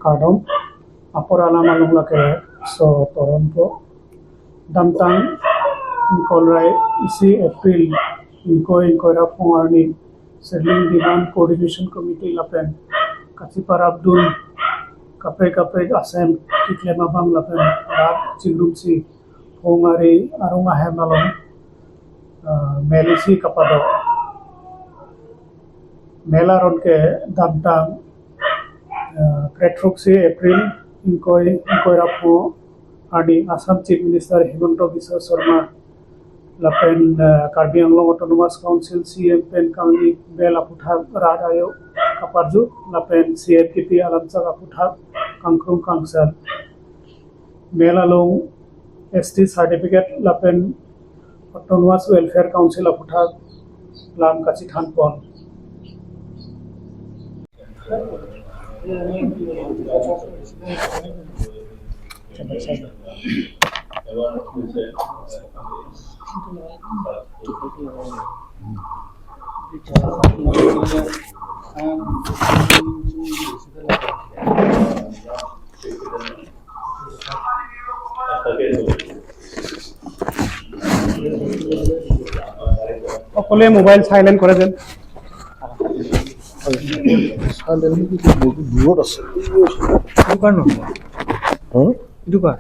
Kardom apor alam along lake so toronto damtang ingkolrai isi April ingkoi ingkoi ra phung arni Settling Demand Coordination Committee lapen Kachipar Abdul Kaprek Kaprek Asem Kitlem Abang lapen rat Chingrumsi phung ari arung ahem along melisi kapado mela ron ke damtang Kretruksi April ingkoi ingkoi rapu arni Assam Chief Minister Himanta Biswa Sarma lapen Karbi Anglong Autonomous Council CM pen kangni bel aputha rat ayo kaparju lapen CFTP alamchak aputha kangkrung kangsar mela long ST certificate lapen Autonomous Welfare Council aputha lam kachi thanpon. সকলোৱে mobile silent কৰে যেন। দূৰত আছে। এইটো নহয়, এইটো কাৰ?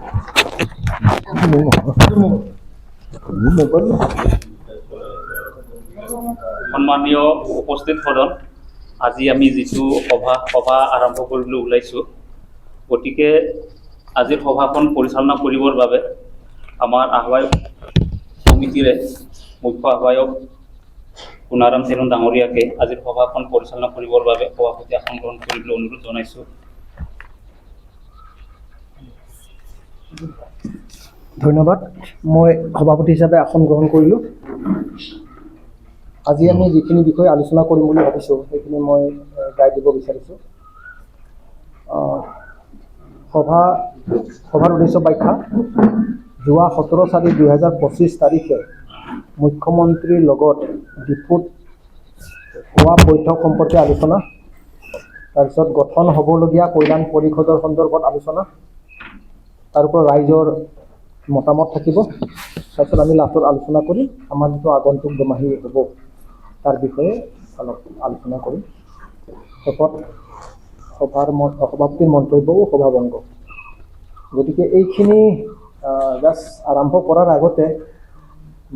মোৰ নহয়, মোৰ মোবাইল নহয়। সন্মানীয় উপস্থিত সদন, আজি আমি যিটো সভা আৰম্ভ কৰিবলৈ ওলাইছোঁ, গতিকে আজিৰ সভাখন পৰিচালনা কৰিবৰ বাবে আমাৰ আহ্বায়ক সমিতিৰে মুখ্য আহ্বায়ক সোণাৰাম তেৰণ ডাঙৰীয়াকে আজিৰ সভাখন পৰিচালনা কৰিবৰ বাবে সভাপতি আসন গ্ৰহণ কৰিবলৈ অনুৰোধ জনাইছোঁ। ধন্যবাদ। মই সভাপতি হিচাপে আসন গ্ৰহণ কৰিলোঁ। আজি আমি যিখিনি বিষয় আলোচনা কৰিম বুলি ভাবিছোঁ, সেইখিনি মই গাই দিব বিচাৰিছোঁ। সভাৰ উদ্দেশ্য ব্যাখ্যা। যোৱা 17/4/2025 তাৰিখে মুখ্যমন্ত্ৰীৰ লগত ডিফুত হোৱা বৈঠক সম্পৰ্কে আলোচনা, তাৰপিছত গঠন হ'বলগীয়া কল্যাণ পৰিষদৰ সন্দৰ্ভত আলোচনা, তাৰ ওপৰত ৰাইজৰ মতামত থাকিব। তাৰপিছত আমি লাষ্টত আলোচনা কৰিম আমাৰ যিটো আগন্তুক দোমাহী হ'ব তাৰ বিষয়ে অলপ আলোচনা কৰিম। শেষত সভাৰ সভাপতিৰ মন্তব্যও সভাভংগ। গতিকে এইখিনি জাষ্ট আৰম্ভ কৰাৰ আগতে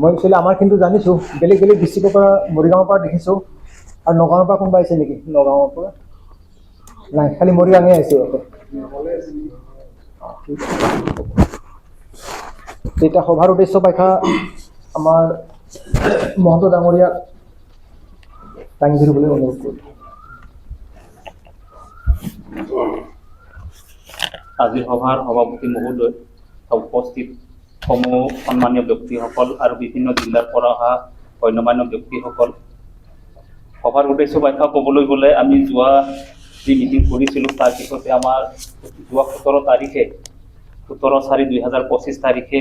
মই একচুৱেলি আমাৰ কিন্তু জানিছোঁ বেলেগ বেলেগ ডিষ্ট্ৰিক্টৰ পৰা, মৰিগাঁৱৰ পৰা দেখিছোঁ, আৰু নগাঁৱৰ পৰা কোনোবা আহিছে নেকি? নগাঁৱৰ পৰা নাই, খালি মৰিগাঁৱে আহিছে ইয়াতে। ঠিক আছে। তেতিয়া সভাৰ উদ্দেশ্য ব্যাখ্যা আমাৰ মহন্ত ডাঙৰীয়াক দাঙি ধৰিবলৈ অনুৰোধ কৰিলোঁ। আজিৰ সভাৰ সভাপতি মহোদয়, উপস্থিত সমূহ সন্মানীয় ব্যক্তিসকল আৰু বিভিন্ন জিলাৰ পৰা অহা গণ্যমান্য ব্যক্তিসকল, সভাৰ উদ্দেশ্য ব্যাখ্যা ক'বলৈ গ'লে আমি যোৱা যি মিটিং কৰিছিলোঁ তাৰ পিছতে আমাৰ যোৱা 17 তাৰিখে 17/4/2025 তাৰিখে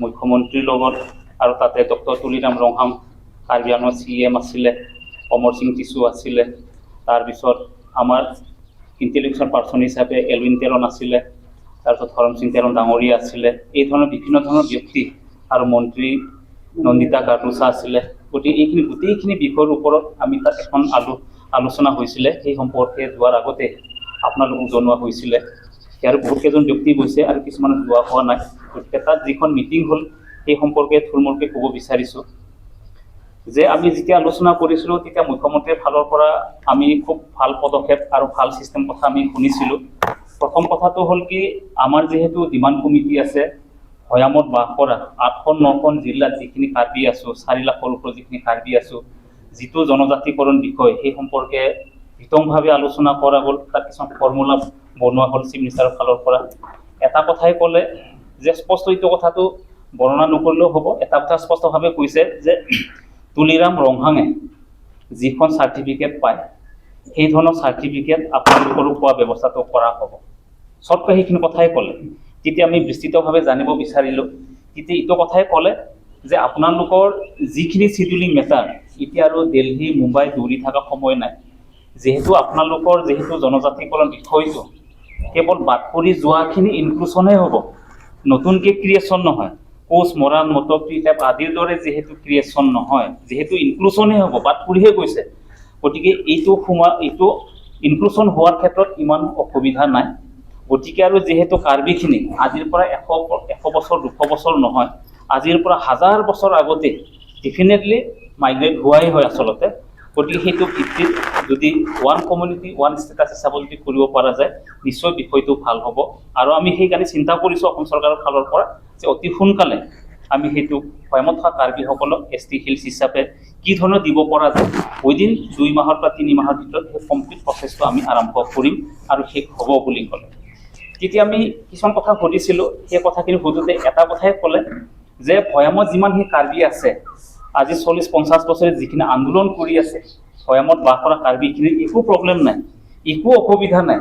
মুখ্যমন্ত্ৰীৰ লগত আৰু তাতে ডক্টৰ তুলিৰাম ৰংহাং কাৰ্বি আংলঙৰ CM আছিলে, অমৰ সিং টিচু আছিলে, তাৰপিছত আমাৰ ইণ্টেলেকচুৱেল পাৰ্চন হিচাপে এলৱিন তেৰণ আছিলে, তাৰপিছত ধৰম সিং তেৰণ ডাঙৰীয়া আছিলে, এই ধৰণৰ বিভিন্ন ধৰণৰ ব্যক্তি আৰু মন্ত্ৰী নন্দিতা গাৰ্লোচা আছিলে। গতিকে এইখিনি গোটেইখিনি বিষয়ৰ ওপৰত আমি তাত এখন আলোচনা হৈছিলে। সেই সম্পৰ্কে যোৱাৰ আগতে আপোনালোকক জনোৱা হৈছিলে। ইয়াৰ বহুত কেইজন ব্যক্তি গৈছে আৰু কিছুমান যোৱা হোৱা নাই। গতিকে তাত যিখন মিটিং হ'ল সেই সম্পৰ্কে থুলমূলকৈ ক'ব বিচাৰিছোঁ যে আমি যেতিয়া আলোচনা কৰিছিলোঁ তেতিয়া মুখ্যমন্ত্ৰীৰ ফালৰ পৰা আমি খুব ভাল পদক্ষেপ আৰু ভাল চিষ্টেম কথা আমি শুনিছিলোঁ। প্ৰথম কথাটো হ'ল কি, আমাৰ যিহেতু ডিমাণ্ড কমিটি আছে, ভৈয়ামত বাস কৰা 8খন 9খন জিলাত যিখিনি কাৰ্বি আছোঁ, 4 লাখৰ ওপৰত যিখিনি কাৰ্বি আছোঁ, যিটো জনজাতিকৰণ বিষয় সেই সম্পৰ্কে বিতংভাৱে আলোচনা কৰা হ'ল। তাত কিছুমান ফৰ্মুলা বনোৱা হ'ল চিফ মিনিষ্টাৰৰ ফালৰ পৰা। এটা কথাই ক'লে যে স্পষ্ট এইটো কথাটো বৰ্ণনা নকৰিলেও হ'ব, এটা কথা স্পষ্টভাৱে কৈছে যে তুলিৰাম ৰংহাঙে যিখন চাৰ্টিফিকেট পায় সেই ধৰণৰ চাৰ্টিফিকেট আপোনালোকৰো পোৱা ব্যৱস্থাটো কৰা হ'ব। চটকৈ সেইখিনি কথাই ক'লে। তেতিয়া আমি বিস্তৃতভাৱে জানিব বিচাৰিলোঁ, তেতিয়া এইটো কথাই ক'লে যে আপোনালোকৰ যিখিনি চিডিউলিং মেটাৰ, এতিয়া আৰু দিল্লী মুম্বাই দৌৰি থকা সময় নাই, যিহেতু আপোনালোকৰ যিহেতু জনজাতিকৰণ বিষয়টো কেৱল বাদ পৰি যোৱাখিনি ইনক্লুশ্যনহে হ'ব, নতুনকৈ ক্ৰিয়েশ্যন নহয়। কোচ, মৰাণ, মটক, টি টাইপ আদিৰ দৰে যিহেতু ক্ৰিয়েশ্যন নহয়, যিহেতু ইনক্লুশ্যনহে হ'ব, বাদ পৰিহে গৈছে, গতিকে এইটো সোমোৱা, এইটো ইনক্লুশ্যন হোৱাৰ ক্ষেত্ৰত ইমান অসুবিধা নাই। গতিকে আৰু যিহেতু কাৰ্বিখিনি আজিৰ পৰা 100 বছৰ, 200 বছৰ নহয়, আজিৰ পৰা হাজাৰ বছৰ আগতে ডেফিনেটলি মাইগ্ৰেট হোৱাই হয় আচলতে। গতিকে সেইটো ভিত্তিত যদি ওৱান কমিউনিটি ওৱান ষ্টেটাছ হিচাপত যদি কৰিব পৰা যায়, নিশ্চয় বিষয়টো ভাল হ'ব। আৰু আমি সেইকাৰণে চিন্তা কৰিছোঁ অসম চৰকাৰৰ ফালৰ পৰা যে অতি সোনকালে আমি সেইটো ভৈয়ামত থকা কাৰ্বিসকলক এছ টি হিলছ হিচাপে কি ধৰণৰ দিব পৰা যায়, উইদিন 2 মাহৰ পৰা 3 মাহৰ ভিতৰত সেই কমপ্লিট প্ৰচেছটো আমি আৰম্ভ কৰিম আৰু শেষ হ'ব বুলি ক'লে। তেতিয়া আমি কিছুমান কথা সুধিছিলোঁ। সেই কথাখিনি সোধোতে এটা কথাই ক'লে যে ভৈয়ামত যিমান সেই কাৰ্বি আছে, আজি 40-50 বছৰে যিখিনি আন্দোলন কৰি আছে, ভৈয়ামত বাস কৰা কাৰ্বিখিনিৰ একো প্ৰব্লেম নাই, একো অসুবিধা নাই।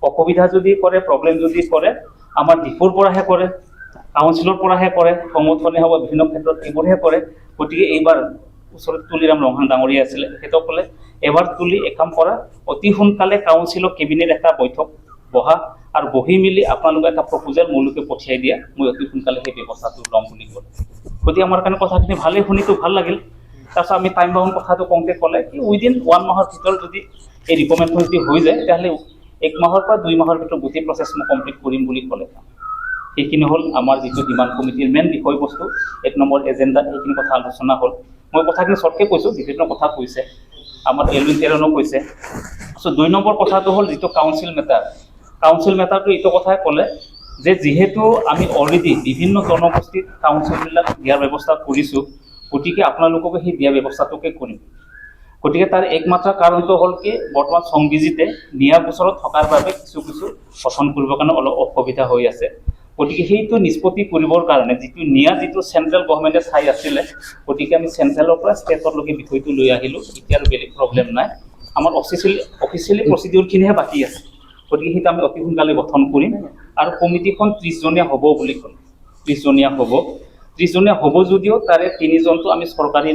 অসুবিধা যদি কৰে, প্ৰব্লেম যদি কৰে, আমাৰ ডিফুৰ পৰাহে কৰে, কাউন্সিলৰ পৰাহে কৰে, সংগঠনে হ'ব, বিভিন্ন ক্ষেত্ৰত এইবোৰহে কৰে। গতিকে এইবাৰ ওচৰত তুলিৰাম ৰংহাং ডাঙৰীয়া আছিলে, তেখেতক ক'লে, এবাৰ তুলি এক কাম কৰা, অতি সোনকালে কাউন্সিলৰ কেবিনেট এটা বৈঠক বহা আৰু বহি মেলি আপোনালোকে এটা প্ৰপ'জেল মোলৈকে পঠিয়াই দিয়া, মই অতি সোনকালে সেই ব্যৱস্থাটো ল'ম বুলি ক'লে। গতিকে আমাৰ কাৰণে কথাখিনি ভালেই, শুনিতো ভাল লাগিল। তাৰপিছত আমি টাইম বাউণ্ড কথাটো কওঁতে ক'লে কি উইদিন ওৱান মাহৰ ভিতৰত যদি এই ৰিকমেণ্ডখন যদি হৈ যায়, তেতিয়াহ'লে এক মাহৰ পৰা 2 মাহৰ ভিতৰত গোটেই প্ৰচেছ মই কমপ্লিট কৰিম বুলি ক'লে। সেইখিনি হ'ল আমাৰ যিটো ডিমাণ্ড কমিটিৰ মেইন বিষয়বস্তু, 1 নম্বৰ এজেণ্ডা, সেইখিনি কথা আলোচনা হ'ল। মই কথাখিনি চৰ্টকৈ কৈছোঁ, বিভিন্ন কথা কৈছে, আমাৰ এলউইন টেৰণো কৈছে। চ' 2 নম্বৰ কথাটো হ'ল যিটো কাউন্সিল মেটাৰ। কাউন্সিল মেটাৰটো এইটো কথাই ক'লে যে যিহেতু আমি অলৰেডি বিভিন্ন জনগোষ্ঠীত কাউন্সিলবিলাক দিয়াৰ ব্যৱস্থা কৰিছোঁ, গতিকে আপোনালোককো সেই দিয়া ব্যৱস্থাটোকে কৰিম। গতিকে তাৰ একমাত্ৰ কাৰণটো হ'ল কি, বৰ্তমান সংবিজিতে নিয়া গোচৰত থকাৰ বাবে কিছু কিছু গঠন কৰিবৰ কাৰণে অলপ অসুবিধা হৈ আছে। গতিকে সেইটো নিষ্পত্তি কৰিবৰ কাৰণে যিটো নিয়া, যিটো চেণ্ট্ৰেল গভৰ্ণমেণ্টে চাই আছিলে, গতিকে আমি চেণ্ট্ৰেলৰ পৰা ষ্টেটলৈকে বিষয়টো লৈ আহিলোঁ। এতিয়া আৰু বেলেগ প্ৰব্লেম নাই, আমাৰ অফিচিয়েলি প্ৰচিডিউৰখিনিহে বাকী আছে। গতিকে সেইটো আমি অতি সোনকালে গঠন কৰিম আৰু কমিটিখন 30জনীয়া হ'ব বুলি ক'লে। 30জনীয়া হ'ব। 30জনীয়া হ'ব যদিও তাৰে তিনিজনটো আমি চৰকাৰী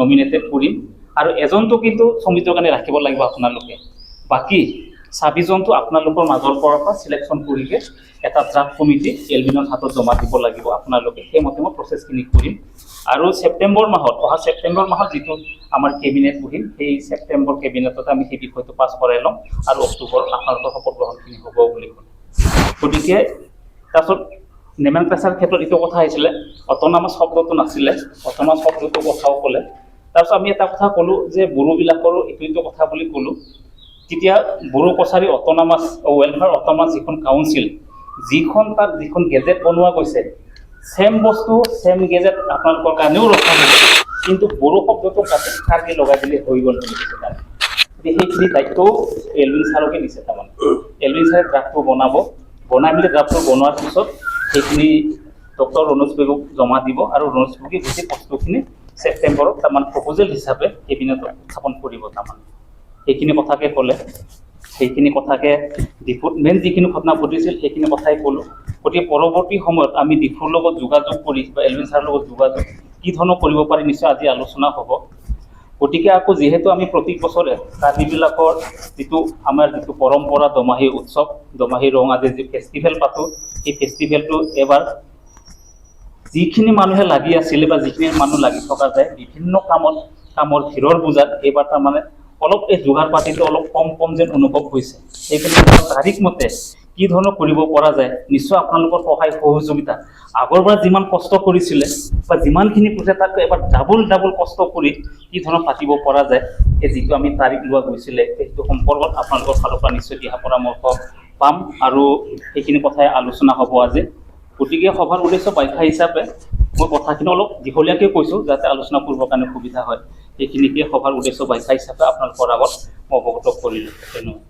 নমিনেটেড কৰিম আৰু এজনটো কিন্তু সমিতিৰ কাৰণে ৰাখিব লাগিব আপোনালোকে। বাকী 26জনটো আপোনালোকৰ মাজৰ পৰা চিলেকশ্যন কৰিকে এটা ড্ৰাফ্ট কমিটি এলবিনৰ হাতত জমা দিব লাগিব আপোনালোকে। সেইমতে মই প্ৰচেছখিনি কৰিম আৰু ছেপ্টেম্বৰ মাহত, অহা ছেপ্টেম্বৰ মাহত যিটো আমাৰ কেবিনেট বহিম, সেই ছেপ্টেম্বৰ কেবিনেটত আমি সেই বিষয়টো পাছ কৰাই ল'ম আৰু অক্টোবৰ আপোনালোকৰ শপত গ্ৰহণখিনি হ'ব বুলি ক'লে। গতিকে তাৰপিছত নেমেনক্লেচাৰ ক্ষেত্ৰত এইটো কথা আহিছিলে, অট'নমাছ শব্দটো নাছিলে, অট'নমাছ শব্দটোৰ কথাও ক'লে। তাৰপিছত আমি এটা কথা ক'লোঁ যে বড়োবিলাকৰো এইটো এইটো কথা বুলি ক'লোঁ। তেতিয়া Bodo Kachari autonomous welfare autonomous যিখন কাউন্সিল, যিখন তাত যিখন গেজেট বনোৱা গৈছে, ছেম বস্তু, ছেম গেজেট আপোনালোকৰ কাৰণেও ৰখা হ'ব, কিন্তু বড়ো শব্দটো তাতে কাৰ্বি লগাই দিলে হৈ গ'ল বুলি কৈছে। তাৰমানে গতিকে সেইখিনি দায়িত্বও এলবিন ছাৰকে দিছে। তাৰমানে এলবিন ছাৰে ড্ৰাফ্টটো বনাব, বনাই মেলি ড্ৰাফ্টটো বনোৱাৰ পিছত সেইখিনি ডক্টৰ ৰণোজ পেগুক জমা দিব আৰু ৰণোজ পেগুকে গোটেই বস্তুখিনি ছেপ্টেম্বৰত তাৰমানে প্ৰপ'জেল হিচাপে কেবিনেটত উত্থাপন কৰিব। তাৰমানে সেইখিনি কথাকে ক'লে। সেইখিনি কথাকে ডিফুত মেইন যিখিনি ঘটনা ঘটিছিল, সেইখিনি কথাই ক'লোঁ। গতিকে পৰৱৰ্তী সময়ত আমি ডিফুৰ লগত যোগাযোগ কৰি বা এলবিন ছাৰৰ লগত যোগাযোগ কি ধৰণৰ কৰিব পাৰি, নিশ্চয় আজি আলোচনা হ'ব। গতিকে আকৌ যিহেতু আমি প্ৰতি বছৰে কাৰ্বিবিলাকৰ যিটো আমাৰ যিটো পৰম্পৰা, দমাহী উৎসৱ, দমাহী ৰং আদি যি ফেষ্টিভেল পাতোঁ, সেই ফেষ্টিভেলটো এবাৰ যিখিনি মানুহে লাগি আছিলে বা যিখিনি মানুহ লাগি থকা যায় বিভিন্ন কামত, কামৰ ভিৰৰ বোজাত এইবাৰ তাৰমানে অলপ এই যোগাৰ পাতিটো অলপ কম কম যেন অনুভৱ হৈছে। সেইকাৰণে তাৰিখ মতে কি ধৰণৰ কৰিব পৰা যায়, নিশ্চয় আপোনালোকৰ সহায় সহযোগিতা, আগৰবাৰ যিমান কষ্ট কৰিছিলে বা যিমানখিনি কৰিছে, তাতকৈ এবাৰ ডাবল ডাবল কষ্ট কৰি কি ধৰণৰ পাতিব পৰা যায়, এই যিটো আমি তাৰিখ লোৱা গৈছিলে, সেইটো সম্পৰ্কত আপোনালোকৰ ফালৰ পৰা নিশ্চয় দিহা পৰামৰ্শ পাম আৰু সেইখিনি কথাই আলোচনা হ'ব আজি। গতিকে সভাৰ উদ্দেশ্য ব্যাখ্যা হিচাপে মই কথাখিনি অলপ দীঘলীয়াকৈ কৈছোঁ, যাতে আলোচনা কৰিবৰ কাৰণে সুবিধা হয়। সেইখিনিকে সভাৰ উদ্দেশ্য ব্যাখ্যা হিচাপে আপোনালোকৰ আগত মই অৱগত কৰিলোঁ। ধন্যবাদ।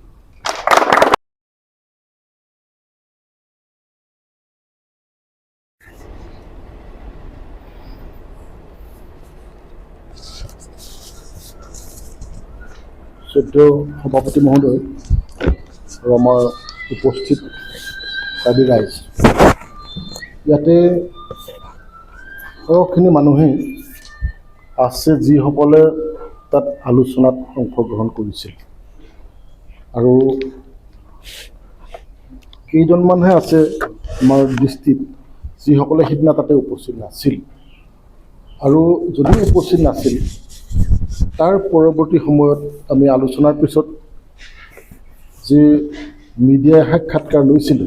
শ্ৰদ্ধেয় সভাপতি মহোদয় আৰু আমাৰ উপস্থিত কাৰ্বি ৰাইজ, ইয়াতে সৰহখিনি মানুহেই আছে যিসকলে তাত আলোচনাত অংশগ্ৰহণ কৰিছিল আৰু কেইজনমানহে আছে আমাৰ দৃষ্টিত যিসকলে সিদিনা তাতে উপস্থিত নাছিল। আৰু যদিও উপস্থিত নাছিল, তাৰ পৰৱৰ্তী সময়ত আমি আলোচনাৰ পিছত যি মিডিয়াই সাক্ষাৎকাৰ লৈছিলে,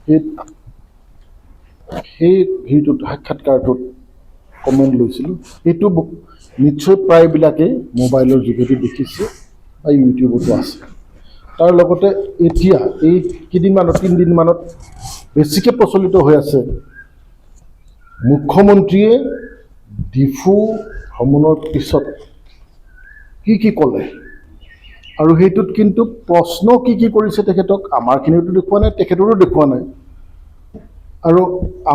সেই সেই হেৰিটোত সাক্ষাৎকাৰটোত কমেণ্ট লৈছিলোঁ। সেইটো নিশ্চয় প্ৰায়বিলাকেই মোবাইলৰ যোগেদি দেখিছে বা ইউটিউবতো আছে। তাৰ লগতে এতিয়া এই কেইদিনমানত, তিনিদিনমানত বেছিকৈ প্ৰচলিত হৈ আছে মুখ্যমন্ত্ৰীয়ে ডিফু ভ্ৰমণৰ পিছত কি কি ক'লে, আৰু সেইটোত কিন্তু প্ৰশ্ন কি কি কৰিছে তেখেতক আমাৰখিনিওতো দেখুওৱা নাই, তেখেতৰো দেখুওৱা নাই, আৰু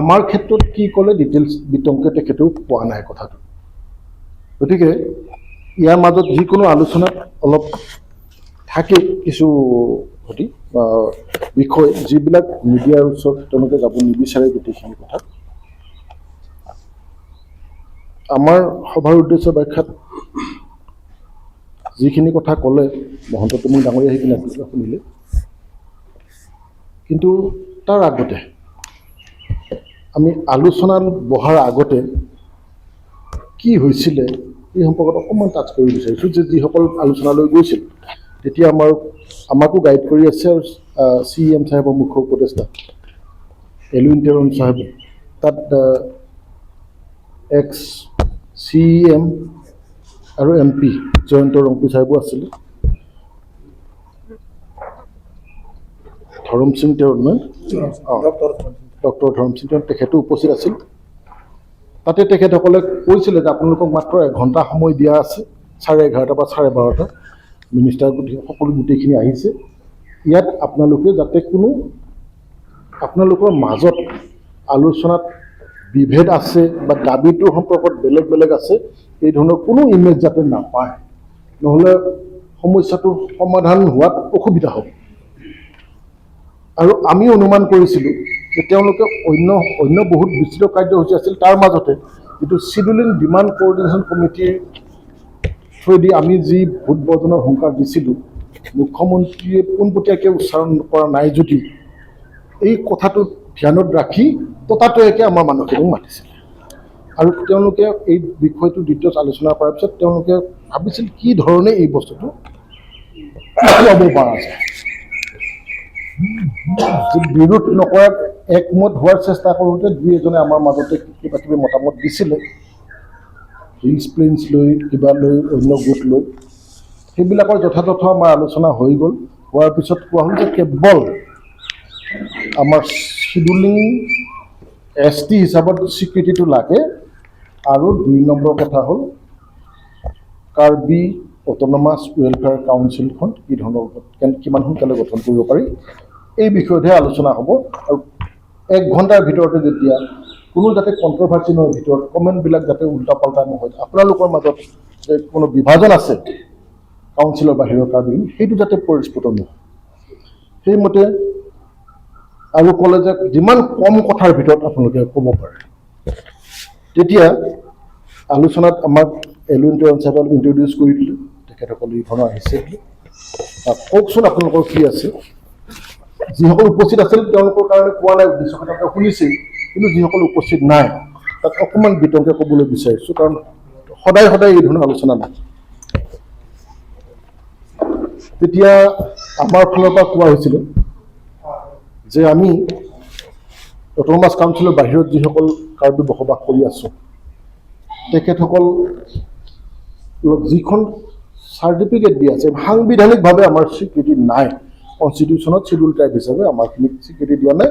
আমাৰ ক্ষেত্ৰত কি ক'লে ডিটেইলছ বিতংকে তেখেতেও পোৱা নাই কথাটো। গতিকে ইয়াৰ মাজত যিকোনো আলোচনাত অলপ থাকে কিছু ঘটি বিষয় যিবিলাক মিডিয়াৰ ওচৰত তেওঁলোকে যাব নিবিচাৰে গোটেইখিনি কথা। আমাৰ সভাৰ উদ্দেশ্য ব্যাখ্যাত যিখিনি কথা ক'লে মহন্ত তুমি ডাঙৰীয়া সেইখিনি আপোনালোকে শুনিলে, কিন্তু তাৰ আগতে আমি আলোচনাত বহাৰ আগতে কি হৈছিলে এই সম্পৰ্কত অকণমান টাচ কৰিব বিচাৰিছোঁ। যে যিসকল আলোচনালৈ গৈছিল তেতিয়া আমাকো গাইড কৰি আছে আৰু চি এম চাহেবৰ মুখ্য উপদেষ্টা এলুইন টেৰন চাহেব, তাত এক্স চি এম আৰু এম পি জয়ন্ত ৰংপি চাহেবো আছিলে, ধৰম সিং তেৰণ নহয়, ডক্টৰ ধৰম সিং তেৰণ তেখেতো উপস্থিত আছিল। তাতে তেখেতসকলে কৈছিলে যে আপোনালোকক মাত্ৰ 1 ঘণ্টা সময় দিয়া আছে, 11:30 বা 12:30, মিনিষ্টাৰ সকলো গোটেইখিনি আহিছে, ইয়াত আপোনালোকে যাতে কোনো আপোনালোকৰ মাজত আলোচনাত বিভেদ আছে বা দাবীটোৰ সম্পৰ্কত বেলেগ বেলেগ আছে, এই ধৰণৰ কোনো ইমেজ যাতে নাপায়, নহ'লে সমস্যাটোৰ সমাধান হোৱাত অসুবিধা হ'ব। আৰু আমি অনুমান কৰিছিলোঁ যে তেওঁলোকে অন্য অন্য বহুত বিস্তৃত কাৰ্যসূচী আছিল, তাৰ মাজতে যিটো চিডুলিং ডিমাণ্ড কোঅৰ্ডিনেশ্যন কমিটিৰ থ্ৰুৱেদি আমি যি ভোট বৰ্জনৰ হুংকাৰ দিছিলোঁ, মুখ্যমন্ত্ৰীয়ে পোনপটীয়াকৈ উচ্চাৰণ কৰা নাই যদিও এই কথাটো ধ্যানত ৰাখি ততাতৈয়াকৈ আমাৰ মানুহখিনিক মাতিছিলে। আৰু তেওঁলোকে এই বিষয়টো দ্বিতীয়ত আলোচনা কৰাৰ পিছত তেওঁলোকে ভাবিছিল কি ধৰণে এই বস্তুটো ল'ব পৰা যায়। বিৰোধ নকৰাত একমত হোৱাৰ চেষ্টা কৰোঁতে দুই এজনে আমাৰ মাজতে কিবা কিবি মতামত দিছিলে, হিলছ প্লেইনছ লৈ কিবা লৈ অন্য গোট লৈ, সেইবিলাকৰ যথাযথ আমাৰ আলোচনা হৈ গ'ল। হোৱাৰ পিছত কোৱা হ'ল যে কেৱল আমাৰ চিডুলিং এছ টি হিচাপত স্বীকৃতিটো লাগে, আৰু 2 নম্বৰ কথা হ'ল কাৰ্বি অট'নমাছ ৱেলফেয়াৰ কাউন্সিলখন কি ধৰণৰ কিমান সোনকালে গঠন কৰিব পাৰি এই বিষয়তহে আলোচনা হ'ব। আৰু 1 ঘণ্টাৰ ভিতৰতে যেতিয়া কোনো যাতে কণ্ট্ৰভাৰ্চি নহয়, ভিতৰত কমেণ্টবিলাক যাতে উল্টা পাল্টা নহয়, আপোনালোকৰ মাজত যে কোনো বিভাজন আছে কাউন্সিলৰ বাহিৰৰ কাৰ্বি, সেইটো যাতে পৰিস্ফুট নহয়, সেইমতে আৰু ক'লে যে যিমান কম কথাৰ ভিতৰত আপোনালোকে ক'ব পাৰে। তেতিয়া আলোচনাত আমাক এলুইন টেৰন চাহেবে অলপ ইণ্ট্ৰডিউচ কৰি দিলে, তেখেতসকল এই ধৰণৰ আহিছে বুলি। কওকচোন আপোনালোকৰ কি আছে। যিসকল উপস্থিত আছিল তেওঁলোকৰ কাৰণে কোৱা নাই, উদ্দেশ্য তেওঁলোকে শুনিছিল, কিন্তু যিসকল উপস্থিত নাই তাত অকণমান বিতংকে ক'বলৈ বিচাৰিছোঁ, কাৰণ সদায় সদায় এই ধৰণৰ আলোচনা নাই। তেতিয়া আমাৰ ফালৰ পৰা কোৱা হৈছিলে যে আমি অট'নমাছ কাউন্সিলৰ বাহিৰত যিসকল কাৰ্বি বসবাস কৰি আছোঁ, তেখেতসকল যিখন চাৰ্টিফিকেট দিয়া আছে সাংবিধানিকভাৱে আমাৰ স্বীকৃতি নাই, কনষ্টিটিউশ্যনত চিডিউল ট্ৰাইব হিচাপে আমাৰখিনিক স্বীকৃতি দিয়া নাই।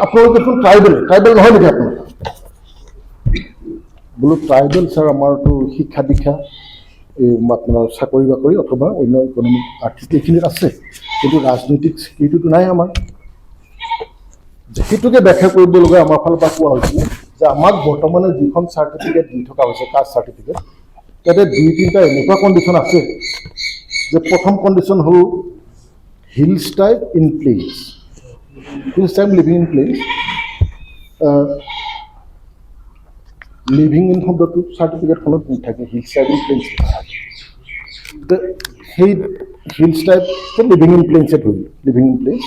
আপোনালোক দেখোন ট্ৰাইবেল, ট্ৰাইবেল নহয় নেকি আপোনালোক? বোলো ট্ৰাইবেল ছাৰ, আমাৰতো শিক্ষা দীক্ষা এই আপোনাৰ চাকৰি বাকৰি অথবা অন্য ইকনমিক আৰ্থিক এইখিনিত আছে, কিন্তু ৰাজনৈতিক স্বীকৃতিটো নাই আমাৰ। সেইটোকে ব্যাখ্যা কৰিব লগা আমাৰ ফালৰ পৰা কোৱা হৈছিলে যে আমাক বৰ্তমানে যিখন চাৰ্টিফিকেট দি থকা হৈছে কাষ্ট চাৰ্টিফিকেট, তাতে 2-3টা এনেকুৱা কণ্ডিশ্যন আছে যে প্ৰথম কণ্ডিশ্যন হ'ল hills type in place, hills type living in place, living in শব্দটো চাৰ্টিফিকেটখনত নাথাকে, হিলছ টাইপ ইন প্লেইনছ। সেই হিলছ ট্ৰাইব লিভিং ইন প্লেইনছে ধৰিলোঁ, লিভিং ইন প্লেইনছ।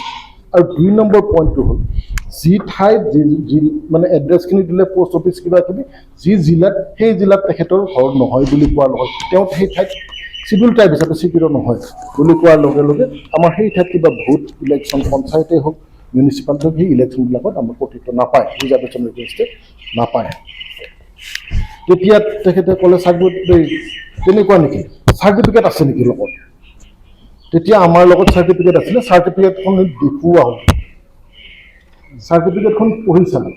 আৰু 2 নম্বৰ পইণ্টটো হ'ল, যি ঠাইত যি যি মানে এড্ৰেছখিনি দিলে, পষ্ট অফিচ কিবা কিবি, যি জিলাত, সেই জিলাত তেখেতৰ ঘৰ নহয় বুলি কোৱাৰ লগত, তেওঁ সেই ঠাইত চিডিউল ট্ৰাইব হিচাপে স্বীকৃত নহয় বুলি কোৱাৰ লগে লগে আমাৰ সেই ঠাইত কিবা ভোট, ইলেকশ্যন, পঞ্চায়তেই হওক, মিউনিচিপালিটি হওক, সেই ইলেকশ্যনবিলাকত আমাৰ কৰ্তৃত্ব নাপায়, ৰিজাৰ্ভেশ্যন এগেইনষ্টে নাপায়। তেতিয়া তেখেতে ক'লে, চাৰ্টিফিকেট তেনেকুৱা নেকি, চাৰ্টিফিকেট আছে নেকি লগত? তেতিয়া আমাৰ লগত চাৰ্টিফিকেট আছিলে। চাৰ্টিফিকেটখন দেখুওৱা হ'ল। চাৰ্টিফিকেটখন পঢ়ি চালোঁ।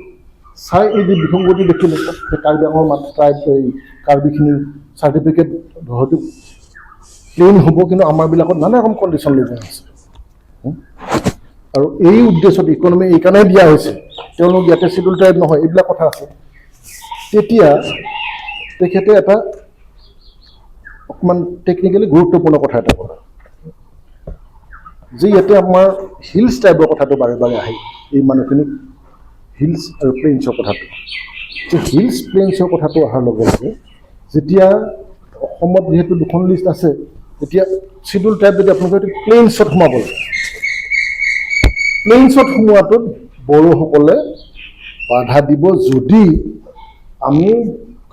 চাই এই যে বিসংগতি দেখিলে যে কাৰ্বি আংলঙৰ ট্ৰাইব, এই কাৰ্বিখিনিৰ চাৰ্টিফিকেট হয়তো প্লেইন হ'ব, কিন্তু আমাৰবিলাকত নানা ৰকম কণ্ডিশ্যন লগোৱা আছে। আৰু এই উদ্দেশ্যত ইকনমি এইকাৰণে দিয়া হৈছে, তেওঁলোক ইয়াতে চিডিউল ট্ৰাইব নহয়, এইবিলাক কথা আছে। তেতিয়া তেখেতে এটা অকণমান টেকনিকেলি গুৰুত্বপূৰ্ণ কথা এটা ক'লে যে ইয়াতে আমাৰ হিলছ ট্ৰাইবৰ কথাটো বাৰে বাৰে আহে, এই মানুহখিনিক হিলছ আৰু প্লেইনছৰ কথাটো, যে হিলছ প্লেইনছৰ কথাটো অহাৰ লগে লগে যেতিয়া অসমত যিহেতু দুখন লিষ্ট আছে, তেতিয়া চিডিউল ট্ৰাইব যদি আপোনালোকে প্লেইনছত সোমাব লাগে, প্লেইনছত সোমোৱাটোত বড়োসকলে বাধা দিব, যদি আমি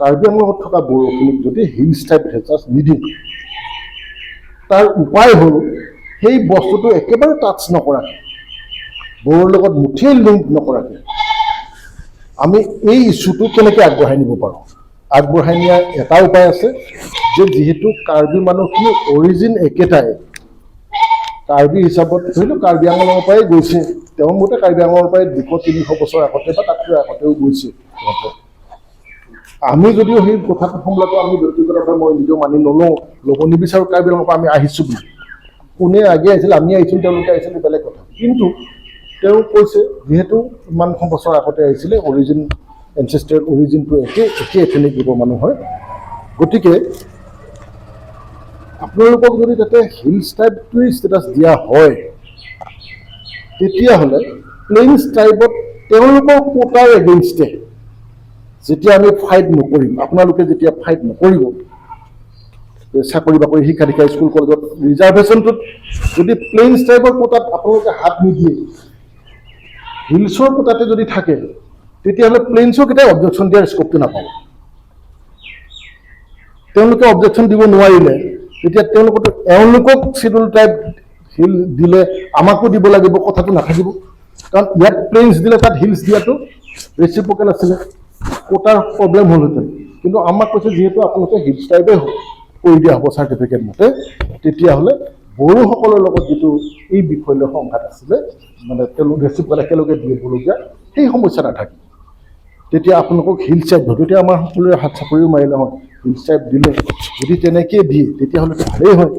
কাৰ্বি আংলঙত থকা বড়োখিনিক যদি হিলছ ট্ৰাইব ষ্টেটাছ নিদিওঁ। তাৰ উপায় হ'ল সেই বস্তুটো একেবাৰে টাচ নকৰাকৈ, বড়োৰ লগত মুঠেই লিংক নকৰাকৈ আমি এই ইছ্যুটো কেনেকৈ আগবঢ়াই নিব পাৰোঁ। আগবঢ়াই নিয়াৰ এটা উপায় আছে যে যিহেতু কাৰ্বি মানুহখিনি অৰিজিন একেটাই, কাৰ্বি হিচাপত ধৰি লওক কাৰ্বি আংলঙৰ পৰাই গৈছে, তেওঁৰ মতে কাৰ্বি আংলঙৰ পৰাই 200-300 বছৰ আগতে বা তাতকৈ আগতেও গৈছে সিহঁতে। আমি যদিও সেই কথাটো ফৰ্মুলাটো আমি ব্যক্তিগতভাৱে মই নিজেও মানি নলওঁ, ল'ব নিবিচাৰোঁ, কাৰ্বি আংলঙৰ পৰা আমি আহিছোঁ বুলি। কোনে আগে আহিছিল, আমি আহিছোঁ, তেওঁলোকে আহিছিল, বেলেগ কথা। কিন্তু তেওঁ কৈছে যিহেতু ইমানখন বছৰ আগতে আহিছিলে, অৰিজিন, এনচেষ্টাৰ অৰিজিনটো একে একে এথনিক গ্ৰুপৰ মানুহ হয়, গতিকে আপোনালোকক যদি তাতে হিলছ ট্ৰাইবটোৱে ষ্টেটাছ দিয়া হয়, তেতিয়াহ'লে প্লেইনছ ট্ৰাইবত তেওঁলোকৰ কোটাৰ এগেইনষ্টে যেতিয়া আমি ফাইট নকৰিম, আপোনালোকে যেতিয়া ফাইট নকৰিব, চাকৰি বাকৰি, শিক্ষা দীক্ষা, স্কুল কলেজত ৰিজাৰ্ভেশ্যনটোত যদি প্লেইনছ ট্ৰাইবৰ কোটাত আপোনালোকে হাত নিদিয়ে, হিলছৰ কোটাতে যদি থাকে, তেতিয়াহ'লে প্লেইনছৰ কেতিয়াও অবজেকশ্যন দিয়াৰ স্ক'পটো নাপাব। তেওঁলোকে অবজেকশ্যন দিব নোৱাৰিলে তেতিয়া তেওঁলোকতো এওঁলোকক চিডিউল ট্ৰাইব হিল দিলে আমাকো দিব লাগিব কথাটো নাথাকিব। কাৰণ ইয়াত প্লেইনছ দিলে তাত হিলছ দিয়াটো ৰেচিপ্ৰকেল আছিলে, কোটাৰ প্ৰব্লেম হ'লহেঁতেন। কিন্তু আমাক কৈছে, যিহেতু আপোনালোকে হিলছ ট্ৰাইবে কৰি দিয়া হ'ব চাৰ্টিফিকেট মতে, তেতিয়াহ'লে বড়োসকলৰ লগত যিটো এই বিষয়লৈ সংঘাত আছিলে, মানে তেওঁলোক ৰেচিপ্ৰকেল একেলগে দিবলগীয়া, সেই সমস্যা নাথাকিব। তেতিয়া আপোনালোকক হিল ট্ৰাইব ধৰো। তেতিয়া আমাৰ সকলোৰে হাত চাপৰিও মাৰিলে, হয়, হিল ট্ৰাইব দিলে যদি তেনেকেই দিয়ে, তেতিয়াহ'লেতো ভালেই হয়।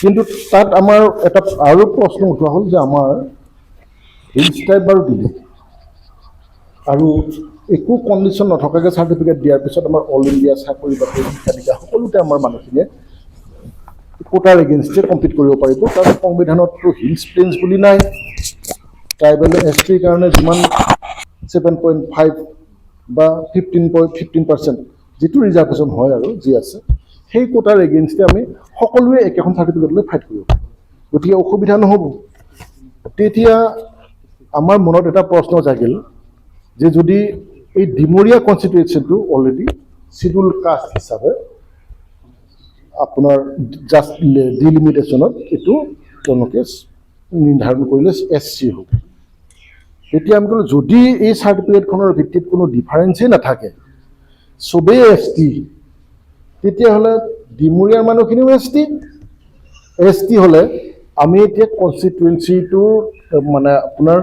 কিন্তু তাত আমাৰ এটা আৰু প্ৰশ্ন উঠোৱা হ'ল যে আমাৰ হিলছ ট্ৰাইব বাৰু দিলে আৰু একো কণ্ডিশ্যন নথকাকৈ চাৰ্টিফিকেট দিয়াৰ পিছত আমাৰ অল ইণ্ডিয়া চাকৰি বাকৰি, শিক্ষা দীক্ষা সকলোতে আমাৰ মানুহখিনিয়ে কোটাৰ এগেইনষ্টে কম্পিট কৰিব পাৰিব। কাৰণ সংবিধানততো হিলছ প্লেইনছ বুলি নাই। ট্ৰাইবেল এছ টিৰ কাৰণে যিমান 7.5 বা 15.15% যিটো ৰিজাৰ্ভেশ্যন হয় আৰু যি আছে, সেই কোটাৰ এগেইনষ্টে আমি সকলোৱে একেখন চাৰ্টিফিকেট লৈ ফাইট কৰিব পাৰিম, গতিকে অসুবিধা নহ'ব। তেতিয়া আমাৰ মনত এটা প্ৰশ্ন জাগিল যে যদি এই ডিমৰীয়া কনষ্টিটুৱেঞ্চিটো অলৰেডি চিডিউল কাষ্ট হিচাপে আপোনাৰ জাষ্ট ডিলিমিটেশ্যনত এইটো তেওঁলোকে নিৰ্ধাৰণ কৰিলে এছ চি হ'ব, তেতিয়া আমি ক'লোঁ, যদি এই চাৰ্টিফিকেটখনৰ ভিত্তিত কোনো ডিফাৰেঞ্চেই নাথাকে, চবেই এছ টি, তেতিয়াহ'লে ডিমৰীয়াৰ মানুহখিনিও এছ টি। এছ টি হ'লে আমি এতিয়া কনষ্টিটুৱেঞ্চিটোৰ মানে আপোনাৰ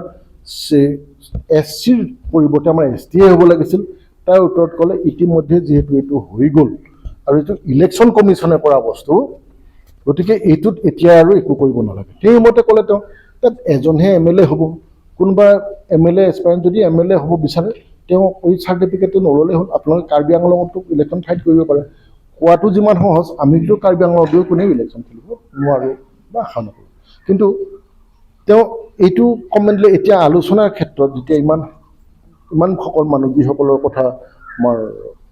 এছ চিৰ পৰিৱৰ্তে আমাৰ এছ টিয়ে হ'ব লাগিছিল। তাৰ উত্তৰত ক'লে, ইতিমধ্যে যিহেতু এইটো হৈ গ'ল আৰু এইটো ইলেকশ্যন কমিশ্যনে কৰা বস্তু, গতিকে এইটোত এতিয়া আৰু একো কৰিব নালাগে। সেইমতে ক'লে তেওঁ, তাত এজনহে এম এল এ হ'ব। কোনোবা এম এল এ এছপাৰেণ্ট যদি এম এল এ হ'ব বিচাৰে, তেওঁ এই চাৰ্টিফিকেটটো নল'লেই হ'ল। আপোনালোকে কাৰ্বি আংলঙতো ইলেকশ্যন ফাইট কৰিব পাৰে। কোৱাটো যিমান সহজ, আমিতো কাৰ্বি আংলঙত গৈ কোনেও ইলেকশ্যন খেলিব নোৱাৰোঁ বা আশা নকৰোঁ। কিন্তু তেওঁ এইটো কমেণ্ট দিলে। এতিয়া আলোচনাৰ ক্ষেত্ৰত যেতিয়া ইমান ইমানসকল মানুহ, যিসকলৰ কথা আমাৰ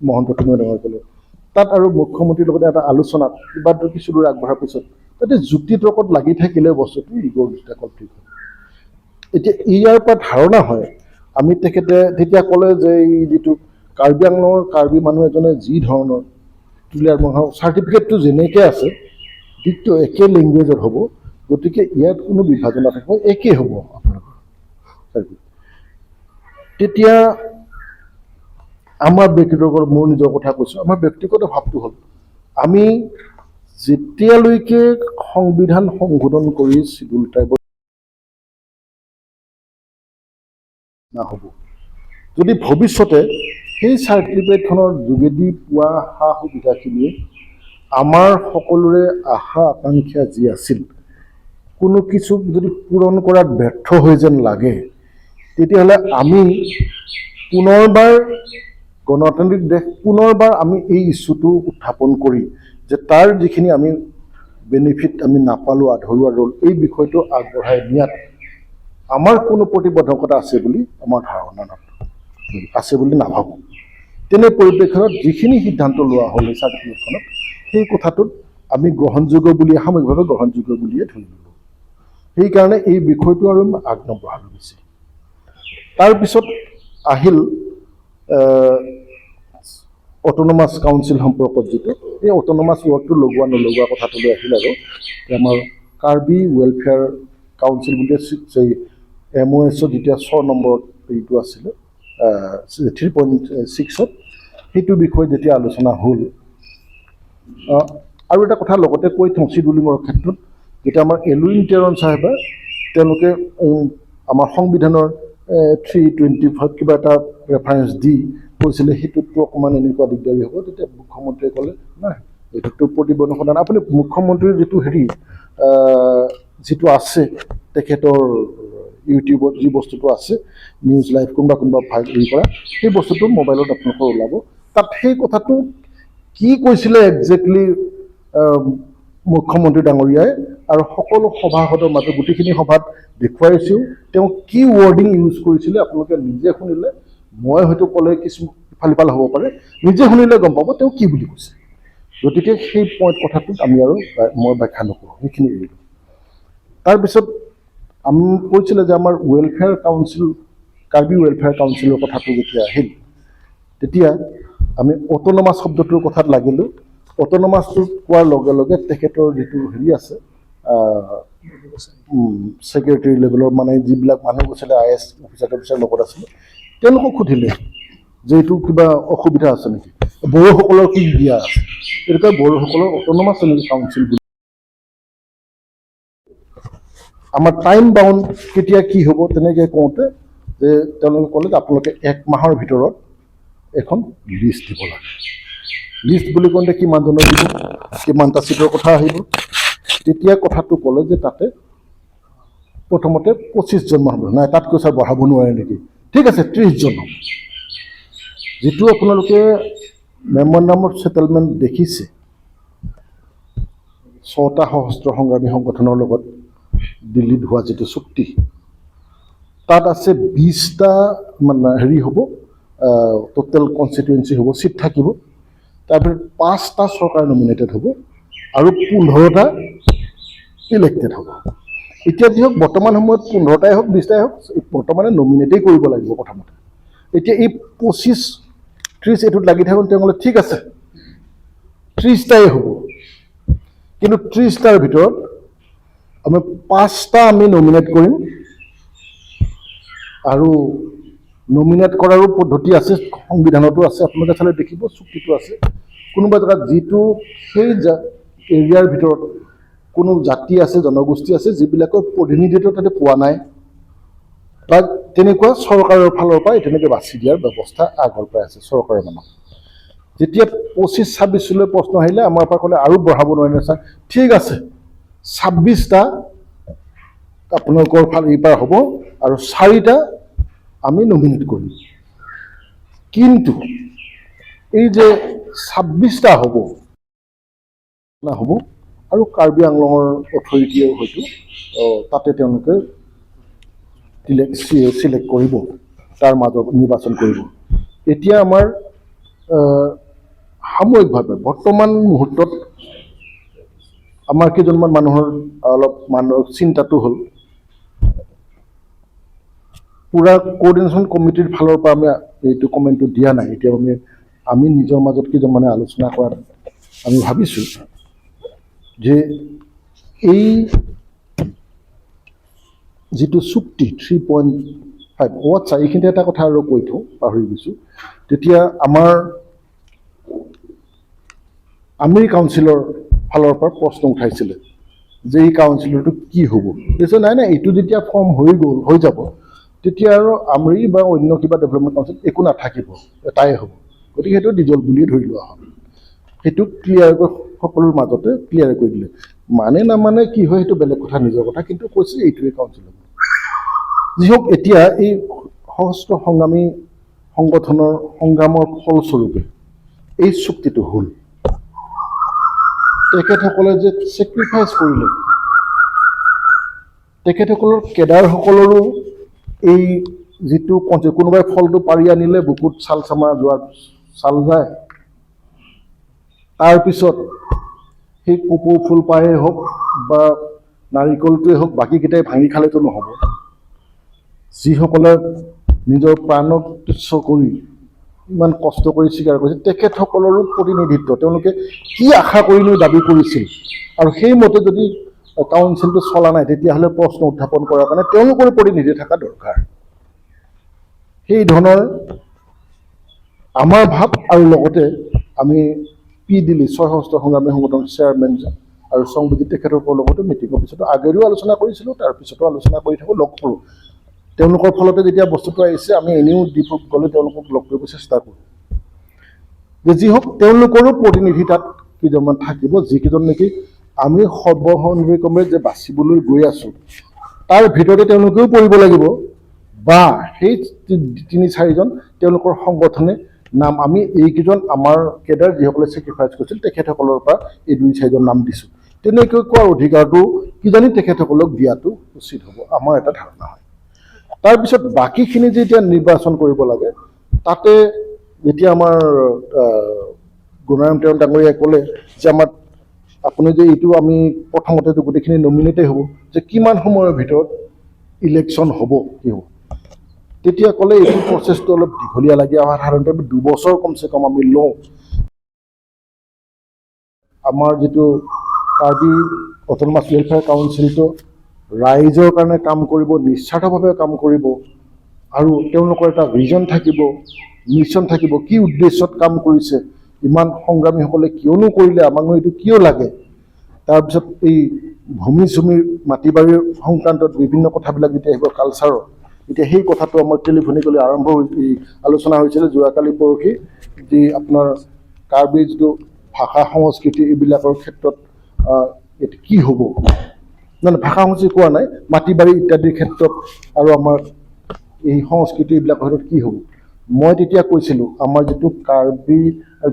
মহন্ত তুমিও ডাঙৰ ক'লে, তাত আৰু মুখ্যমন্ত্ৰীৰ লগত এটা আলোচনাত কিবা কিছু দূৰ আগবঢ়াৰ পিছত তাতে যুক্তি তৰ্কত লাগি থাকিলে বস্তুটো ইগ'ৰ দুটা কনফ্লিক্ট হয়। এতিয়া ইয়াৰ পৰা ধাৰণা হয়, আমি তেখেতে তেতিয়া ক'লে যে এই যিটো কাৰ্বি আংলঙৰ কাৰ্বি মানুহ এজনে যি ধৰণৰ চাৰ্টিফিকেটটো যেনেকৈ আছে, দিশটো একে লেংগুৱেজত হ'ব, গতিকে ইয়াত কোনো বিভাজন নাথাকিব, একেই হ'ব আপোনালোকৰ চাৰ্টিফিকেট। তেতিয়া আমাৰ ব্যক্তিগত, মোৰ নিজৰ কথা কৈছোঁ, আমাৰ ব্যক্তিগত ভাৱটো হ'ল আমি যেতিয়ালৈকে সংবিধান সংশোধন কৰি চিডিউল ট্ৰাইবৰ নহ'ব, যদি ভৱিষ্যতে সেই চাৰ্টিফিকেটখনৰ যোগেদি পোৱা সা সুবিধাখিনিয়ে আমাৰ সকলোৰে আশা আকাংক্ষা যি আছিল কোনো কিছু যদি পূৰণ কৰাত ব্যৰ্থ হৈ যেন লাগে, তেতিয়াহ'লে আমি পুনৰবাৰ গণতান্ত্ৰিক দেশ পুনৰবাৰ আমি এই ইছ্যুটো উত্থাপন কৰি যে তাৰ যিখিনি আমি বেনিফিট আমি নাপালোঁ, আধৰুৱা ৰ'ল, এই বিষয়টো আগবঢ়াই নিয়াত আমাৰ কোনো প্ৰতিবন্ধকতা আছে বুলি আমাৰ ধাৰণা আছে বুলি নাভাবোঁ। তেনে পৰিপ্ৰেক্ষিতত যিখিনি সিদ্ধান্ত লোৱা হ'ল এই চাৰ্টিফিকেটখনত, সেই কথাটোত আমি গ্ৰহণযোগ্য বুলি, সামগ্ৰিকভাৱে গ্ৰহণযোগ্য বুলিয়ে ধৰি ল'লোঁ। সেইকাৰণে এই বিষয়টো আৰু আগ নবঢ়ালোঁ বেছি। তাৰপিছত আহিল অট'নমাছ কাউন্সিল সম্পৰ্কত যিটো এই অট'নমাছ ৱৰ্ডটো লগোৱা নলগোৱা কথাটোলৈ আহিল। আৰু আমাৰ কাৰ্বি ৱেলফেয়াৰ কাউন্সিল বুলি এম অ' এছত যেতিয়া 6 নম্বৰত এইটো আছিলে, 3.6ত সেইটো বিষয়ে যেতিয়া আলোচনা হ'ল, আৰু এটা কথা লগতে কৈ থওঁ, চিডুলিঙৰ ক্ষেত্ৰত যেতিয়া আমাৰ এলুইন টেৰন চাহেবে তেওঁলোকে আমাৰ সংবিধানৰ 325 কিবা এটা ৰেফাৰেঞ্চ দি কৈছিলে, সেইটোততো অকণমান এনেকুৱা দিগদাৰী হ'ব। তেতিয়া মুখ্যমন্ত্ৰীয়ে ক'লে, নাই, এইটোতো প্ৰতিবন্ধকতা নাই। আপুনি মুখ্যমন্ত্ৰীৰ যিটো হেৰি যিটো আছে, তেখেতৰ ইউটিউবত যি বস্তুটো আছে, নিউজ লাইভ কোনোবা কোনোবা ভাগ হেৰি কৰা সেই বস্তুটো মোবাইলত আপোনালোকৰ ওলাব। তাত সেই কথাটো কি কৈছিলে একজেক্টলি মুখ্যমন্ত্ৰী ডাঙৰীয়াই আৰু সকলো সভাসদৰ মাজত গোটেইখিনি সভাত দেখুৱাইছেও, তেওঁ কি ৱৰ্ডিং ইউজ কৰিছিলে আপোনালোকে নিজে শুনিলে, মই হয়তো ক'লে কিছু ইফাল সিফাল হ'ব পাৰে, নিজে শুনিলে গম পাব তেওঁ কি বুলি কৈছে। গতিকে সেই পইণ্ট কথাটোত আমি আৰু মই ব্যাখ্যা নকৰোঁ, সেইখিনি এৰিলোঁ। তাৰপিছত আমি কৈছিলে যে আমাৰ ৱেলফেয়াৰ কাউন্সিল, কাৰ্বি ৱেলফেয়াৰ কাউন্সিলৰ কথাটো যেতিয়া আহিল, তেতিয়া আমি অট'নমাছ শব্দটোৰ কথাত লাগিলোঁ। অট'নমাছটো কোৱাৰ লগে লগে তেখেতৰ যিটো হেৰি আছে, ছেক্ৰেটেৰী লেভেলৰ মানে যিবিলাক মানুহ গৈছিলে, I S officer টফিচাৰ লগত আছিলে, তেওঁলোকক সুধিলে যে এইটো কিবা অসুবিধা আছে নেকি, বড়োসকলৰ কি দিয়া আছে? তেনেকুৱা বড়োসকলৰ অট'নমাছ নেকি কাউন্সিল বুলি আমাৰ টাইম বাউণ্ড কেতিয়া কি হ'ব তেনেকৈ কওঁতে যে তেওঁলোকে ক'লে যে আপোনালোকে এক মাহৰ ভিতৰত এখন লিষ্ট দিব লাগে। লিষ্ট বুলি কওঁতে কিমানজনৰ দিব, কিমানটা চিটৰ কথা আহিব। তেতিয়া কথাটো ক'লে যে তাতে প্ৰথমতে 25জনমান হ'ব, নাই তাতকৈ ছাৰ বঢ়াব নোৱাৰে নেকি? ঠিক আছে, 30জন হ'ব। যিটো আপোনালোকে মেমৰেণ্ডাম অফ ছেটেলমেণ্ট দেখিছে, ছটা সশস্ত্ৰ সংগ্ৰামী সংগঠনৰ লগত দিল্লীত হোৱা যিটো চুক্তি, তাত আছে 20টা মানে হেৰি হ'ব, টোটেল কনষ্টিটুৱেঞ্চি হ'ব, চিট থাকিব। তাৰপিছত পাঁচটা চৰকাৰ নমিনেটেড হ'ব আৰু 15টা ইলেক্টেড হ'ব। এতিয়া যি হওক, বৰ্তমান সময়ত 15টাই হওক, 20টাই হওক, বৰ্তমানে নমিনেটেই কৰিব লাগিব প্ৰথমতে। এতিয়া এই 25 30 এইটোত লাগি থাকোঁ, তেওঁ ক'লে ঠিক আছে, 30টাই হ'ব, কিন্তু 30টাৰ ভিতৰত আমি পাঁচটা আমি নমিনেট কৰিম। আৰু নমিনেট কৰাৰো পদ্ধতি আছে, সংবিধানতো আছে, আপোনালোকে চালে দেখিব চুক্তিটো আছে। কোনোবা জেগাত যিটো সেই এৰিয়াৰ ভিতৰত কোনো জাতি আছে, জনগোষ্ঠী আছে, যিবিলাকৰ প্ৰতিনিধিত্ব তাতে পোৱা নাই বা তেনেকুৱা, চৰকাৰৰ ফালৰ পৰা তেনেকৈ বাছি দিয়াৰ ব্যৱস্থা আগৰ পৰাই আছে চৰকাৰৰ মানত। যেতিয়া 25 26লৈ প্ৰশ্ন আহিলে, আমাৰ পৰা ক'লে আৰু বঢ়াব নোৱাৰিলে ছাৰ? ঠিক আছে, 26টা আপোনালোকৰ ফাল এইবাৰ হ'ব আৰু চাৰিটা আমি নমিনেট কৰিম। কিন্তু এই যে 26টা হ'ব হ'ব আৰু কাৰ্বি আংলঙৰ অথৰিটিয়ে হয়তো তাতে তেওঁলোকে চিলেক্ট কৰিব, তাৰ মাজত নিৰ্বাচন কৰিব। এতিয়া আমাৰ সাময়িকভাৱে বৰ্তমান মুহূৰ্তত আমাৰ কেইজনমান মানুহৰ অলপ মানুহৰ চিন্তাটো হ'ল, পূৰা কোঅৰ্ডিনেশ্যন কমিটিৰ ফালৰ পৰা আমি এইটো কমেণ্টটো দিয়া নাই। এতিয়া আমি নিজৰ মাজত কেইজনমানে আলোচনা কৰাত আমি ভাবিছোঁ যে এই যিটো চুক্তি 3.5, অ' আচ্ছা, এইখিনিতে এটা কথা আৰু কৈ থওঁ, পাহৰি গৈছোঁ। তেতিয়া আমাৰ আমিৰ কাউন্সিলৰ ফালৰ পৰা প্ৰশ্ন উঠাইছিলে যে এই কাউন্সিলৰটো কি হ'ব। কৈছে, নাই নাই, এইটো যেতিয়া ফৰ্ম হৈ গ'ল, হৈ যাব, তেতিয়া আৰু আমৰি বা অন্য কিবা ডেভেলপমেণ্ট কাউন্সিল একো নাথাকিব, এটাই হ'ব। গতিকে সেইটো ডিজল্ভ বুলিয়ে ধৰি লোৱা হ'ল। সেইটো ক্লিয়াৰকৈ সকলোৰ মাজতে ক্লিয়াৰ কৰি দিলে। মানে নামানে কি হয় সেইটো বেলেগ কথা, নিজৰ কথা, কিন্তু কৈছে এইটোৱে কাউন্সিল হ'ব। যি হওক, এতিয়া এই সশস্ত্ৰ সংগ্ৰামী সংগঠনৰ সংগ্ৰামৰ ফলস্বৰূপে এই চুক্তিটো হ'ল। তেখেতসকলে যে ছেক্ৰিফাইচ কৰিলে, তেখেতসকলৰ কেডাৰসকলৰো এই যিটো কোনোবাই ফলটো পাৰি আনিলে বুকুত ছাল চামৰা যোৱাৰ ছাল যায়, তাৰপিছত সেই কপৌ ফুল পায়ে হওক বা নাৰিকলটোৱে হওক, বাকীকেইটাই ভাঙি খালেতো নহ'ব। যিসকলে নিজৰ প্ৰাণক তুচ্ছ কৰি ইমান কষ্ট কৰি স্বীকাৰ কৰিছে, তেখেতসকলৰো প্ৰতিনিধিত্ব, তেওঁলোকে কি আশা কৰিনো দাবী কৰিছিল আৰু সেইমতে যদি কাউন্সিলটো চলা নাই, তেতিয়াহ'লে প্ৰশ্ন উত্থাপন কৰাৰ কাৰণে তেওঁলোকৰো প্ৰতিনিধি থকা দৰকাৰ। সেই ধৰণৰ আমাৰ ভাৱ। আৰু লগতে আমি পি দিল্লী ছয় সশস্ত্ৰ সংগ্ৰামী সংগঠন চেয়াৰমেন আৰু সংবিজিত, তেখেতসকলৰ লগতো মিটিঙৰ পিছতো আগেৰেও আলোচনা কৰিছিলোঁ, তাৰপিছতো আলোচনা কৰি থাকোঁ, লগ কৰোঁ। তেওঁলোকৰ ফলতে যেতিয়া বস্তুটো আহিছে, আমি এনেও ডিফুত গ'লে তেওঁলোকক লগ কৰিব চেষ্টা কৰোঁ। যে যি হওক, তেওঁলোকৰো প্ৰতিনিধি তাত কেইজনমান থাকিব, যিকেইজন নেকি আমি সৰ্বসন্মতিক্ৰমে যে বাচিবলৈ গৈ আছোঁ, তাৰ ভিতৰতে তেওঁলোকেও পৰিব লাগিব বা সেই তিনি চাৰিজন তেওঁলোকৰ সংগঠনে নাম, আমি এইকেইজন আমাৰ কেডাৰ যিসকলে ছেক্ৰিফাইচ কৰিছিল, তেখেতসকলৰ পৰা এই দুই চাৰিজন নাম দিছোঁ, তেনেকৈ কোৱাৰ অধিকাৰটো কিজানি তেখেতসকলক দিয়াটো উচিত হ'ব, আমাৰ এটা ধাৰণা হয়। তাৰপিছত বাকীখিনি যে এতিয়া নিৰ্বাচন কৰিব লাগে, তাতে যেতিয়া আমাৰ গুণাৰাম টেৰণ ডাঙৰীয়াই ক'লে যে আমাৰ আপুনি যে এইটো আমি প্ৰথমতেতো গোটেইখিনি নমিনেটেই হ'ব, যে কিমান সময়ৰ ভিতৰত ইলেকশ্যন হ'ব, কি হ'ব, তেতিয়া ক'লে এইটো প্ৰচেছটো অলপ দীঘলীয়া লাগে আৰু সাধাৰণতে আমি 2 বছৰ কমচে কম আমি লওঁ। আমাৰ যিটো কাৰ্বি অট'নমাছ ৱেলফেয়াৰ কাউন্সিলটো ৰাইজৰ কাৰণে কাম কৰিব, নিস্বাৰ্থভাৱে কাম কৰিব আৰু তেওঁলোকৰ এটা ভিজন থাকিব, মিছন থাকিব, কি উদ্দেশ্যত কাম কৰিছে, ইমান সংগ্ৰামীসকলে কিয়নো কৰিলে, আমাকনো এইটো কিয় লাগে। তাৰপিছত এই ভূমি চুমিৰ মাটি বাৰীৰ সংক্ৰান্তত বিভিন্ন কথাবিলাক যেতিয়া আহিব, কালচাৰৰ, এতিয়া সেই কথাটো আমাৰ টেলিফোনিকেলি আৰম্ভ হৈ এই আলোচনা হৈছিলে যোৱাকালি পৰহি, যি আপোনাৰ কাৰ্বি যিটো ভাষা সংস্কৃতি এইবিলাকৰ ক্ষেত্ৰত এইটো কি হ'ব। নাই নাই, ভাষা সংস্কৃতি কোৱা নাই, মাটি বাৰী ইত্যাদিৰ ক্ষেত্ৰত আৰু আমাৰ এই সংস্কৃতি এইবিলাকৰ ক্ষেত্ৰত কি হ'ব। মই তেতিয়া কৈছিলোঁ, আমাৰ যিটো কাৰ্বি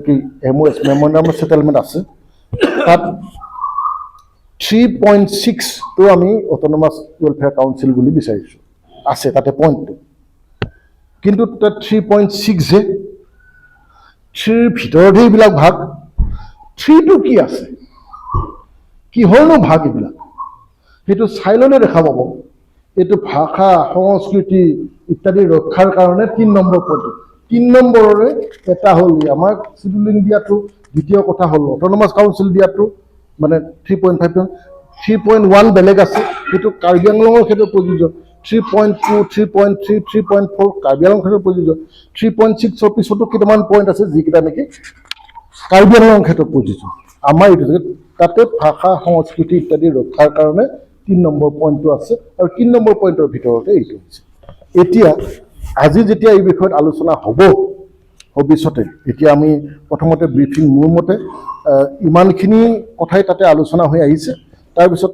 কি MOS, memorandum of settlement আছে, তাত 3.6টো আমি অট'নমাছ ৱেলফেয়াৰ কাউন্সিল বুলি বিচাৰিছোঁ, আছে তাতে পইণ্টটো। কিন্তু তাত 3.6হে, থ্ৰীৰ ভিতৰতহে এইবিলাক ভাগ। থ্ৰীটো কি আছে, কিহৰনো ভাগ এইবিলাক, সেইটো চাই ল'লে দেখা পাব। এইটো ভাষা সংস্কৃতি ইত্যাদি ৰক্ষাৰ কাৰণে 3 নম্বৰ পইণ্টটো, 3 নম্বৰৰে এটা হ'ল ই আমাক চিডুলিং দিয়াটো, দ্বিতীয় কথা হ'ল অট'নমাছ কাউন্সিল দিয়াটো, মানে 3.5। 3.1 বেলেগ আছে, সেইটো কাৰ্বি আংলঙৰ ক্ষেত্ৰত প্ৰযোজ্য। 3.2, 3.3, 3.4 Karbi Anglong ক্ষেত্ৰত প্ৰযোজ্য। 3.6ৰ পিছতো কেইটামান পইণ্ট আছে, যিকেইটা নেকি কাৰ্বি আংলঙৰ ক্ষেত্ৰত প্ৰযোজ্য। আমাৰ এইটো জেগাত তাতে ভাষা সংস্কৃতি ইত্যাদি ৰক্ষাৰ কাৰণে 3 নম্বৰ পইণ্টটো আছে আৰু 3 নম্বৰ পইণ্টৰ ভিতৰতে এইটো হৈছে। এতিয়া আজি যেতিয়া এই বিষয়ত আলোচনা হ'ব ভৱিষ্যতে, এতিয়া আমি প্ৰথমতে ব্ৰিফিং, মোৰ মতে ইমানখিনি কথাই তাতে আলোচনা হৈ আহিছে। তাৰপিছত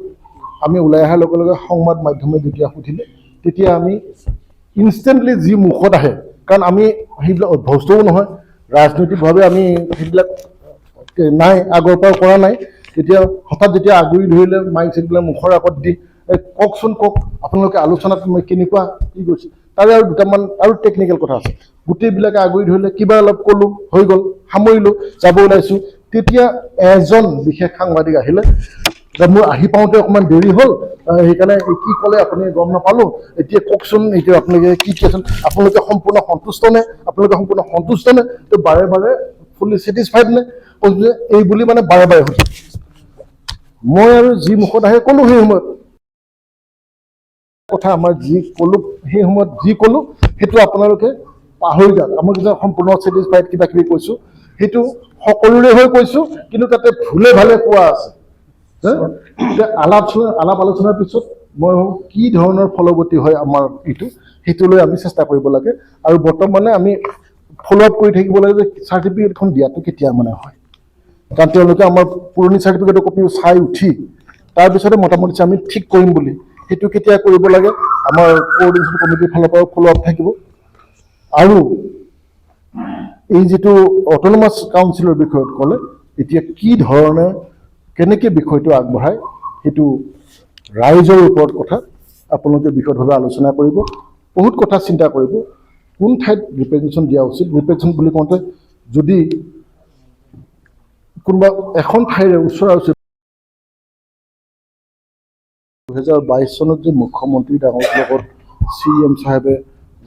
আমি ওলাই অহাৰ লগে লগে সংবাদ মাধ্যমে যেতিয়া সুধিলে, তেতিয়া আমি ইনষ্টেণ্টলি যি মুখত আহে, কাৰণ আমি সেইবিলাক অভ্যস্তও নহয়, ৰাজনৈতিকভাৱে আমি সেইবিলাক নাই, আগৰ পৰাও কৰা নাই। তেতিয়া হঠাৎ যেতিয়া আগুৰি ধৰিলে, মাইক চাইকবিলাক মুখৰ আগত দি, এই কওকচোন কওক, আপোনালোকে আলোচনাত মই কেনেকুৱা কি কৰিছে, তাৰে আৰু দুটামান আৰু টেকনিকেল কথা আছে। গোটেইবিলাকে আগুৰি ধৰিলে, কিবা অলপ ক'লোঁ, হৈ গ'ল, সামৰিলোঁ, যাব ওলাইছোঁ। তেতিয়া এজন বিশেষ সাংবাদিক আহিলে যে মোৰ আহি পাওঁতে অকণমান দেৰি হ'ল, সেইকাৰণে কি ক'লে আপুনি গম নাপালোঁ, এতিয়া কওকচোন, এতিয়া আপোনালোকে কি কি আছিল, আপোনালোকে সম্পূৰ্ণ সন্তুষ্ট নে, আপোনালোকে সম্পূৰ্ণ সন্তুষ্ট নে? তো বাৰে বাৰে ফুল্লি ছেটিছফাইড নে কৈছোঁ যে এই বুলি মানে বাৰে বাৰে সুধিছে। মই আৰু যি মুখত আহে ক'লোঁ। সেই সময়ত কথা আমাৰ যি ক'লোঁ, সেই সময়ত যি ক'লোঁ সেইটো আপোনালোকে পাহৰি যাওক। আমাৰ যে সম্পূৰ্ণ ছেটিছফাইড কিবা কিবি কৈছোঁ, সেইটো সকলোৰে হৈ কৈছোঁ, কিন্তু তাতে ভুলে ভালে কোৱা আছে। এতিয়া আলাপ আলোচনাৰ পিছত মই ভাবোঁ কি ধৰণৰ ফলৱতী হয় আমাৰ এইটো, সেইটো লৈ আমি চেষ্টা কৰিব লাগে। আৰু বৰ্তমানে আমি ফ'ল' আপ কৰি থাকিব লাগে যে চাৰ্টিফিকেটখন দিয়াটো কেতিয়া মানে হয়, কাৰণ তেওঁলোকে আমাৰ পুৰণি চাৰ্টিফিকেটৰ কপিও চাই উঠি তাৰপিছতে মতামত দিছে আমি ঠিক কৰিম বুলি। সেইটো কেতিয়া কৰিব লাগে, আমাৰ কোঅৰ্ডিনেশ্যন কমিটিৰ ফালৰ পৰাও ফ'ল' আপ থাকিব। আৰু এই যিটো অট'নমাছ কাউন্সিলৰ বিষয়ত ক'লে, এতিয়া কি ধৰণে কেনেকৈ বিষয়টো আগবঢ়ায় সেইটো ৰাইজৰ ওপৰত কথা। আপোনালোকে বিশদভাৱে আলোচনা কৰিব, বহুত কথা চিন্তা কৰিব, কোন ঠাইত ৰিপ্ৰেজেণ্টেশ্যন দিয়া উচিত। ৰিপ্ৰেজেণ্টেশ্যন বুলি কওঁতে যদি কোনোবা এখন ঠাইৰে ওচৰা ওচৰি 2022 চনত যে মুখ্যমন্ত্ৰী ডাঙৰ লগত চি এম চাহেবে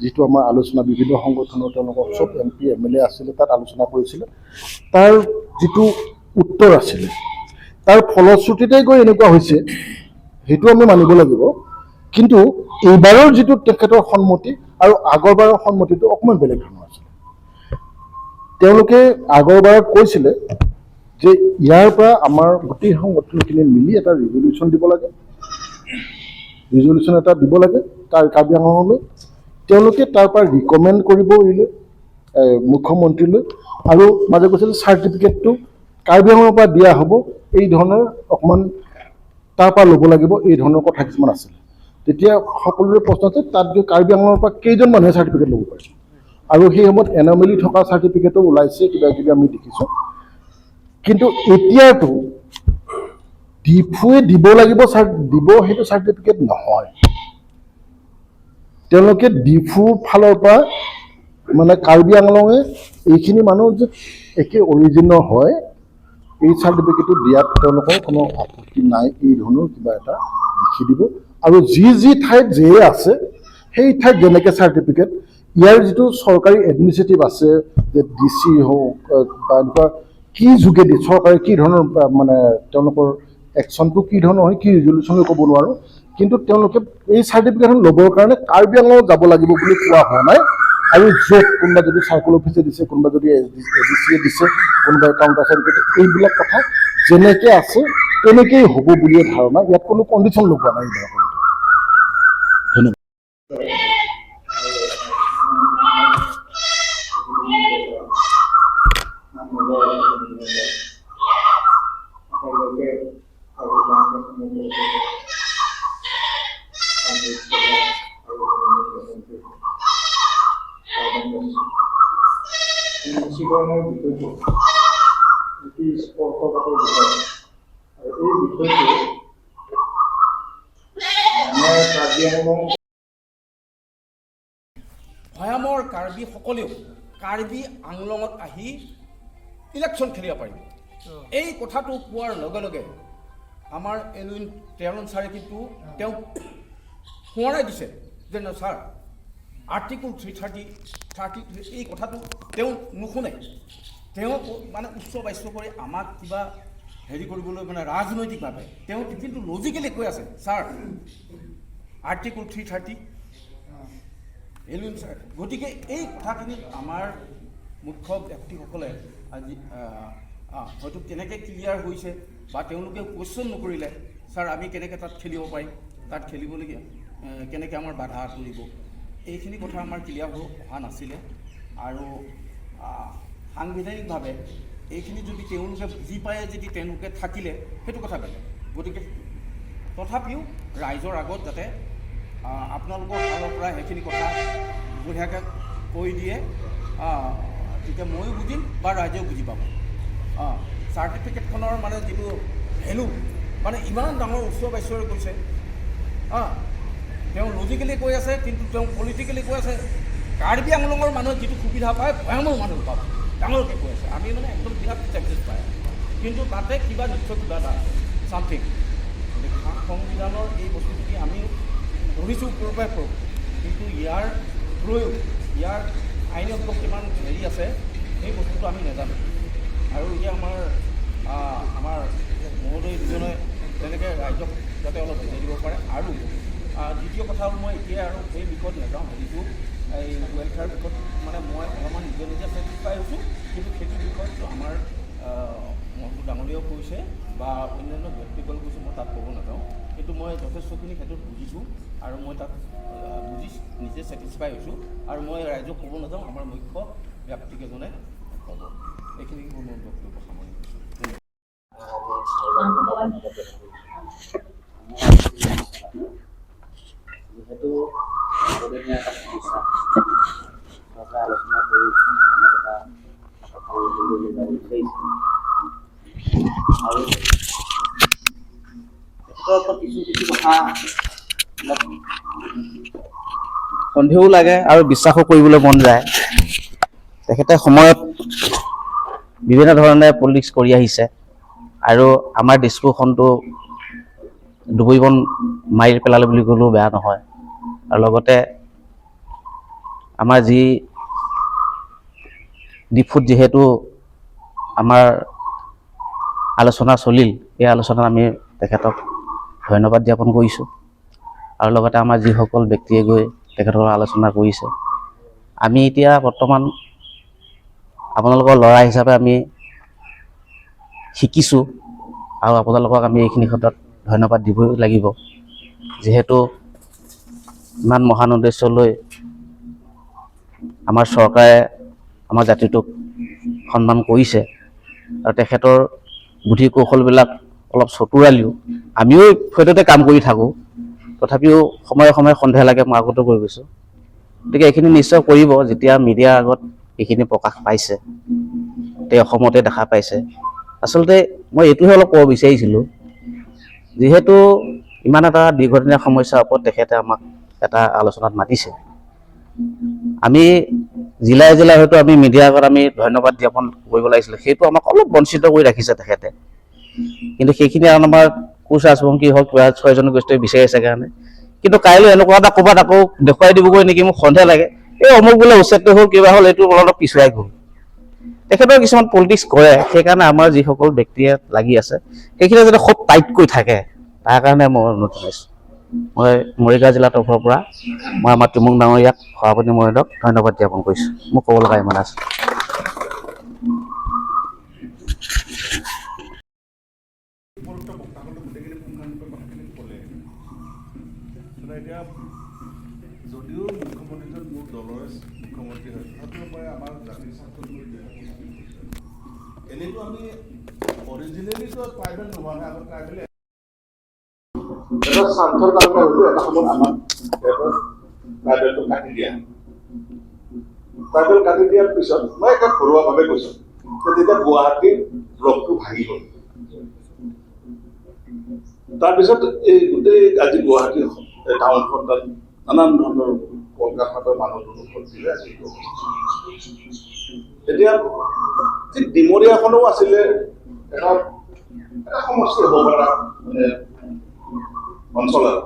যিটো আমাৰ আলোচনা, বিভিন্ন সংগঠনৰ তেওঁলোকৰ চব এমপি, এমএলএ আছিলে, তাত আলোচনা কৰিছিলে, তাৰ যিটো উত্তৰ আছিলে তাৰ ফলশ্ৰুতিতে গৈ এনেকুৱা হৈছে, সেইটো আমি মানিব লাগিব। কিন্তু এইবাৰৰ যিটো তেখেতৰ সন্মতি আৰু আগৰবাৰৰ সন্মতিটো অকণমান বেলেগ ধৰণৰ আছিলে। তেওঁলোকে আগৰবাৰত কৈছিলে যে ইয়াৰ পৰা আমাৰ গোটেই সংগঠনখিনি মিলি এটা ৰিজলিউশ্যন দিব লাগে, ৰিজলিউশ্যন এটা দিব লাগে তাৰ কাৰ্বি আংলঙলৈ। তেওঁলোকে তাৰ পৰা ৰিকমেণ্ড কৰিব এইলৈ মুখ্যমন্ত্ৰীলৈ, আৰু মাজে কৈছিল চাৰ্টিফিকেটটো কাৰ্বি আংলঙৰ পৰা দিয়া হ'ব, এই ধৰণৰ অকণমান তাৰ পৰা ল'ব লাগিব, এই ধৰণৰ কথা কিছুমান আছিলে। তেতিয়া সকলোৰে প্ৰশ্ন আছে, তাত গৈ কাৰ্বি আংলঙৰ পৰা কেইজন মানুহে চাৰ্টিফিকেট ল'ব পাৰে? আৰু সেই সময়ত এনমেলি থকা চাৰ্টিফিকেটো ওলাইছে, কিবা কিবি আমি দেখিছোঁ। কিন্তু এতিয়াতো ডিফুৱে দিব লাগিব, দিব সেইটো চাৰ্টিফিকেট নহয়। তেওঁলোকে ডিফুৰ ফালৰ পৰা মানে কাৰ্বি আংলঙে এইখিনি মানুহ যে একে অৰিজিনৰ হয়, এই চাৰ্টিফিকেটটো দিয়াত তেওঁলোকৰ কোনো আপত্তি নাই, এই ধৰণৰ কিবা এটা লিখি দিব। আৰু যি যি ঠাইত যিয়ে আছে সেই ঠাইত যেনেকৈ চাৰ্টিফিকেট, ইয়াৰ যিটো চৰকাৰী এডমিনিষ্ট্ৰেটিভ আছে যে ডিচি হওক বা এনেকুৱা কি যোগেদি চৰকাৰে কি ধৰণৰ মানে তেওঁলোকৰ একশ্যনটো কি ধৰণৰ হয়, কি ৰিজলিউশ্যন ক'ব নোৱাৰোঁ, কিন্তু তেওঁলোকে এই চাৰ্টিফিকেটখন ল'বৰ কাৰণে কাৰ্বি আংলঙত যাব লাগিব বুলি কোৱা হোৱা নাই। আৰু য'ত কোনোবা যদি চাৰ্কল অফিচে দিছে, কোনোবা যদি এ ডি চিয়ে দিছে, কোনোবাই কাউণ্টাৰ চাইন কৰিছে, এইবিলাক কথা যেনেকৈ আছে তেনেকেই হ'ব বুলিয়ে ধাৰণা। ইয়াত কোনো কণ্ডিশ্যন লগোৱা নাই এইবিলাক কৰোঁতে। ধন্যবাদ। সংযুক্তিকৰণৰ বিষয়টো অতি স্পৰ্শকাতৰ বিষয় আৰু এই বিষয়টো আমাৰ কাৰ্বি আংলং ভৈয়ামৰ কাৰ্বিসকলেও কাৰ্বি আংলঙত আহি ইলেকশ্যন খেলিব পাৰিব, এই কথাটো কোৱাৰ লগে লগে আমাৰ এলুইন টেৰন ছাৰে কিন্তু তেওঁক সোঁৱৰাই দিছে যে ন ছাৰ, আৰ্টিকল 330 এই কথাটো তেওঁ নুশুনে। তেওঁ মানে উচ্চ বাচ্য কৰি আমাক কিবা হেৰি কৰিবলৈ মানে ৰাজনৈতিকভাৱে তেওঁ কিন্তু লজিকেলি কৈ আছে, ছাৰ, আৰ্টিকল 330 এলুইন ছাৰ। গতিকে এই কথাখিনিত আমাৰ মুখ্য ব্যক্তিসকলে আজি হয়তো কেনেকৈ ক্লিয়াৰ হৈছে বা তেওঁলোকে কুৱেশ্যন নকৰিলে, ছাৰ, আমি কেনেকৈ তাত খেলিব পাৰিম, তাত খেলিবলগীয়া কেনেকৈ আমাৰ বাধা আঁতৰিব, এইখিনি কথা আমাৰ ক্লিয়াৰ হোৱা নাছিলে। আৰু সাংবিধানিকভাৱে এইখিনি যদি তেওঁলোকে বুজি পায়, যদি তেওঁলোকে থাকিলে সেইটো কথা বেলেগ। গতিকে তথাপিও ৰাইজৰ আগত যাতে আপোনালোকৰ ফালৰ পৰা সেইখিনি কথা বঢ়িয়াকৈ কৈ দিয়ে, তেতিয়া ময়ো বুজিম বা ৰাইজেও বুজি পাব। চাৰ্টিফিকেটখনৰ মানে যিটো ভেলু, মানে ইমান ডাঙৰ উচ্চ বাচ্যৰে কৈছে, তেওঁ লজিকেলি কৈ আছে, কিন্তু তেওঁ পলিটিকেলি কৈ আছে। কাৰ্বি আংলঙৰ মানুহে যিটো সুবিধা পায় ভৈয়ামৰ মানুহে পাব, ডাঙৰকৈ কৈ আছে। আমি মানে একদম বিৰাট ছেটিছফাই, কিন্তু তাতে কিবা নিশ্চয় কিবা এটা আছে, ছামথিং। গতিকে সংবিধানৰ এই বস্তুখিনি আমি পঢ়িছোঁ, ওপৰৰ পৰাই পঢ়োঁ, কিন্তু ইয়াৰ প্ৰয়োগ, ইয়াৰ আইনজ্ঞ কিমান হেৰি আছে সেই বস্তুটো আমি নাজানো। আৰু এতিয়া আমাৰ মহোদয় দুজনে তেনেকৈ ৰাইজক যাতে অলপ বুজাই দিব পাৰে। আৰু দ্বিতীয় কথা হ'ল, মই এতিয়া আৰু সেই বিষয়ত নাযাওঁ। হেৰিটো এই ৱেলফেয়াৰ বিষয়ত মানে মই অলপমান নিজে নিজে ছেটিছফাই হৈছোঁ, কিন্তু সেইটো বিষয়ত আমাৰ মহন্ত ডাঙৰীয়াও কৈছে বা অন্যান্য ব্যক্তিসকলেও কৈছে, মই তাত ক'ব নাযাওঁ। কিন্তু মই যথেষ্টখিনি সেইটোত বুজিছোঁ আৰু মই তাত বুজি নিজে ছেটিছফাই হৈছোঁ আৰু মই ৰাইজক ক'ব নাযাওঁ, আমাৰ মুখ্য ব্যক্তিকেইজনে ক'ব। এইখিনি মোৰ বক্তব্য সামৰণি কৰিছোঁ। যিহেতু বহুদিনীয়া এটা সমস্যা, চৰকাৰে আলোচনা কৰি আমাক এটা ভাল হেৰিলৈ যাব বিচাৰিছে আৰু তেখেতৰ ওপৰত কিছু কিছু কথা অলপ সন্দেহও লাগে আৰু বিশ্বাসো কৰিবলৈ মন যায়। তেখেতে সময়ত বিভিন্ন ধৰণে পলিটিক্স কৰি আহিছে আৰু আমাৰ দিছপুৰখনটো ডুবৰি বন মাৰি পেলালে বুলি ক'লেও বেয়া নহয়। আৰু লগতে আমাৰ যি ডিফুত যিহেতু আমাৰ আলোচনা চলিল, এই আলোচনাত আমি তেখেতক ধন্যবাদ জ্ঞাপন কৰিছোঁ। আৰু লগতে আমাৰ যিসকল ব্যক্তিয়ে গৈ তেখেতৰ আলোচনা কৰিছে, আমি এতিয়া বৰ্তমান আপোনালোকৰ ল'ৰা হিচাপে আমি শিকিছোঁ আৰু আপোনালোকক আমি এইখিনি ক্ষেত্ৰত ধন্যবাদ দিবই লাগিব। যিহেতু ইমান মহান উদ্দেশ্য লৈ আমাৰ চৰকাৰে আমাৰ জাতিটোক সন্মান কৰিছে আৰু তেখেতৰ বুদ্ধি কৌশলবিলাক অলপ চতুৰালিও, আমিও সেইটোতে কাম কৰি থাকোঁ, তথাপিও সময়ে সময়ে সন্দেহ লাগে, মই আগতো কৈ গৈছোঁ। গতিকে এইখিনি নিশ্চয় কৰিব, যেতিয়া মিডিয়াৰ আগত এইখিনি প্ৰকাশ পাইছে, গোটেই অসমতে দেখা পাইছে। আচলতে মই এইটোহে অলপ ক'ব বিচাৰিছিলোঁ, যিহেতু ইমান এটা দীৰ্ঘদিনীয়া সমস্যাৰ ওপৰত তেখেতে আমাক এটা আলোচনাত মাতিছে, আমি জিলাই জিলাই হয়তো আমি মিডিয়াৰ আগত আমি ধন্যবাদ জ্ঞাপন কৰিব লাগিছিলে, সেইটো আমাক অলপ বঞ্চিত কৰি ৰাখিছে তেখেতে। কিন্তু সেইখিনি আমাৰ কোচ ৰাজবংশী হওক বা ছয় জনগোষ্ঠীয়ে বিচাৰিছে কাৰণে, কিন্তু কাইলৈ এনেকুৱা এটা ক'ৰবাত আকৌ দেখুৱাই দিবগৈ নেকি, মোক সন্দেহ লাগে। এই অমুক বোলে উচ্ছেদটো হ'ল, কিবা হ'ল, এইটো অলপ পিছুৱাই গ'ল। তেখেতৰ কিছুমান পলিটিক্স কৰে, সেইকাৰণে আমাৰ যিসকল ব্যক্তিয়ে লাগি আছে সেইখিনি যাতে খুব টাইটকৈ থাকে, তাৰ কাৰণে মই অনুৰোধ জনাইছোঁ। মই মৰিগাঁও জিলাৰ তৰফৰ পৰা মই আমাৰ তুমুং ডাঙৰীয়াক, সভাপতি মহোদয়ক ধন্যবাদ জ্ঞাপন কৰিছোঁ। মোক ক'ব লগা ইমান আছে। উপৰোক্ত বক্তাসকলে গোটেইখিনি পুংখানুপুংখ কথাখিনি ক'লে। এতিয়া যদিও মুখ্যমন্ত্ৰীজন মোৰ দলৰে মুখ্যমন্ত্ৰী হয়, তথাপিও মই আমাৰ জাতিৰ স্বাৰ্থত লৈ এনেইতো আমি অৰিজিনেলিতো ট্ৰাইবেল নোহোৱা নাই, আগত ট্ৰাইবেল এটা স্বাৰ্থৰ কাৰণে হয়তো এটা সময়ত আমাক ট্ৰাইবেলটো কাটি দিয়া, ট্ৰাইবেল কাটি দিয়াৰ পিছত মই একে ঘৰুৱাভাৱে কৈছোঁ, তেতিয়া গুৱাহাটীৰ ব্লকটো ভাঙি গ'ল। তাৰপিছত এই গোটেই আজি গুৱাহাটী টাউনখন তাত নানান ধৰণৰ কল কাৰখানাৰ মানুহ দুনুহ ভৰ্তি হৈ আছে। এতিয়া ঠিক ডিমৰীয়াখনো আছিলে এটা এটা সমষ্টি হ'ব পৰা মানে অঞ্চল, আৰু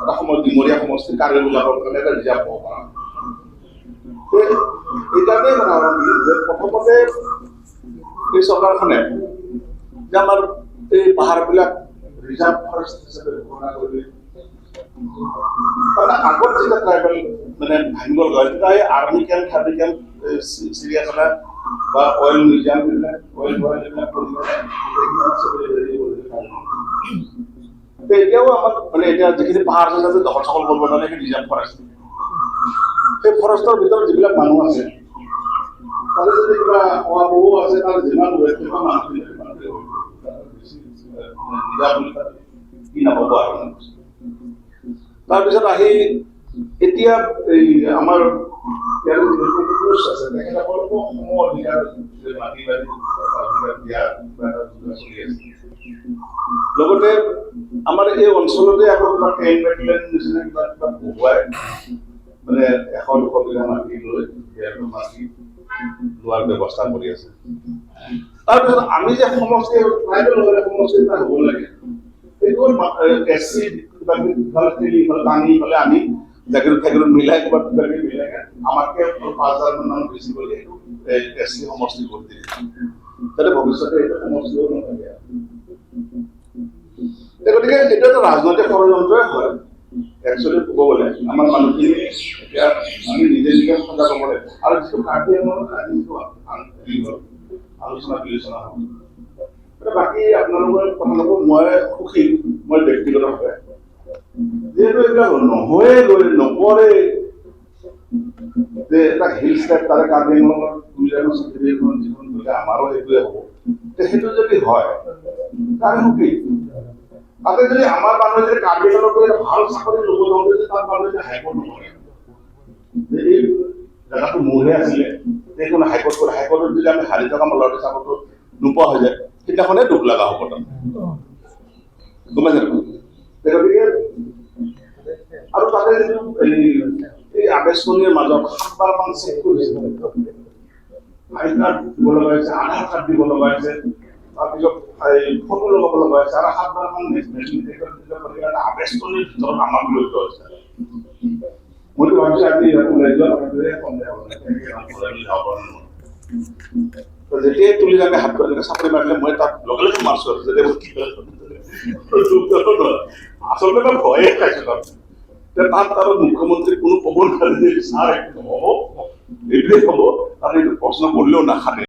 এটা সময়ত ডিমৰীয়া সমষ্টি কাৰ্বিবিলাকৰ কাৰণে এটা ৰিজাৰ্ভ হ'ব পৰা। এইকাৰণেই কথা হ'ল কি যে প্ৰথমতে এই চৰকাৰখনে যে আমাৰ এই পাহাৰবিলাক ৰিজাৰ্ভ ফৰেষ্ট হিচাপে ঘোষণা কৰিলে, তাৰমানে আগত যেতিয়া ট্ৰাইবেল মানে ভাঙিব লগা হয়, তেতিয়া এই আৰ্মি কেম্প, থাৰ্মি কেম্প, চিৰিয়াখানা বা অইল মিউজিয়াম এইবিলাক, অইল ভৰাল এইবিলাক কৰি এতিয়াও আমাক মানে এতিয়া যিখিনি পাহাৰ আছে যাতে দখল চখল কৰিব নোৱাৰে, সেই ৰিজাৰ্ভ ফৰেষ্ট, সেই ফৰেষ্টৰ ভিতৰত যিবিলাক মানুহ আছে, তাতে যদি কিবা খোৱা বোৱাও আছে, তাৰ যিমান ৱেট থকা মানুহখিনি নিজা বুলি কি নাপাব। আৰু তাৰপিছত আহি এতিয়া এই আমাৰ ইয়াৰ যিটো কোচ আছে, তেখেতসকলকো সম অধিকাৰ, মাটি বাৰী অধিকাৰ দিয়া কিবা এটা যোজনা চলি আছে। লগতে আমাৰ এই অঞ্চলতে আকৌ কিবা টেন বেটেলিয়ন নিচিনা কিবা কিবা বহুৱাই মানে 100-200 বিঘা মাটি লৈ সিহঁতৰ মাটি লোৱাৰ ব্যৱস্থা কৰি আছে। তাৰপিছত আমি যে সমষ্টি, ট্ৰাইবেল হ'লে সমষ্টি এটা হ'ব লাগে, সেইটো এছ চি কিবা কিবি ইফালে ঠেলি, ইফালে টানি, ইফালে আনি, জাগিৰোড থাগিৰোড মিলাই, ক'ৰবাত কিবা কিবি মিলাই আমাতকে 5,000 মান মানুহ বেছি কৰি এইটো এছ চি সমষ্টি কৰি দিলে, যাতে ভৱিষ্যতে এইটো সমষ্টিও নাথাকে। গতিকে এইটো এটা ৰাজনৈতিক ষড়যন্ত্ৰই হয়। একচুৱেলি ক'ব গ'লে আমাৰ মানুহখিনি এতিয়া আমি নিজে নিজে সজাগ হ'ব লাগিব। আৰু যিটো কাৰ্বি আংলঙত আজি যিটো হেৰি হ'ল, আলোচনা বিলোচনা হ'ল, এতিয়া বাকী আপোনালোকৰ কথা নকওঁ। মই সুখী, মই ব্যক্তিগতভাৱে, যিহেতু এইবিলাক নহয়ে গৈ নকৰে যে এটা হিল ষ্টেট, তাৰে কাৰ্বি আংলঙৰ টুৰিজমৰ চাৰ্টিফিকেটখন যিখন গ'লে আমাৰো সেইটোৱে হ'ব। সেইটো যদি হয়, তাৰে সুখী। তাতে যদি আমাৰ মানুহে যদি কাৰ্বি আংলঙত গৈ এটা ভাল চাকৰি ল'ব যাওঁতে যদি তাত মানুহে যদি হাইকোৰ্ট নকৰে যে এই জেগাটো মোৰহে আছিলে, সেইখন হাইকোৰ্ট কৰে, হাইকোৰ্টত যদি আমি হাৰি থকা আমাৰ ল'ৰাটো চাকৰিটো নোপোৱা হৈ যায়, সেইদিনাখনে দুখ লগা হ'ব তাত, গম পাইছে নহয়? গতিকে আৰু তাতে যিটো এই আবেষ্টনীৰ মাজত সাতবাৰ মান চেক কৰিছে, আই কাৰ্ড দিব লগা হৈছে, আধাৰ কাৰ্ড দিব লগা হৈছে, তাৰপিছত এই ফটো লগাব লগা হৈছে আৰু সাতবাৰ মান এটা আবেষ্টনীৰ ভিতৰত আমাক লৈ যোৱা হৈছে। মইতো ভাবিছো আজি ইয়াত ওলাই যোৱা কথাটোৱে সন্দেহ হ'ব, কেনেকে ওলাই যাব পৰা নাই। যেতিয়াই তুলি আমি হাতটো এনেকে চাপৰি মাৰিলে, মই তাক লগে লগে মাৰছো। আৰু যেতিয়া মই আচলতে মই ভয়ে খাইছো তাত। তাত আৰু মুখ্যমন্ত্ৰী কোনো ক'ব নোৱাৰে যে ছাৰ, এইটো নহ'ব, এইটোৱে হ'ব। আৰু এইটো প্ৰশ্ন কৰিলেও নাখানে।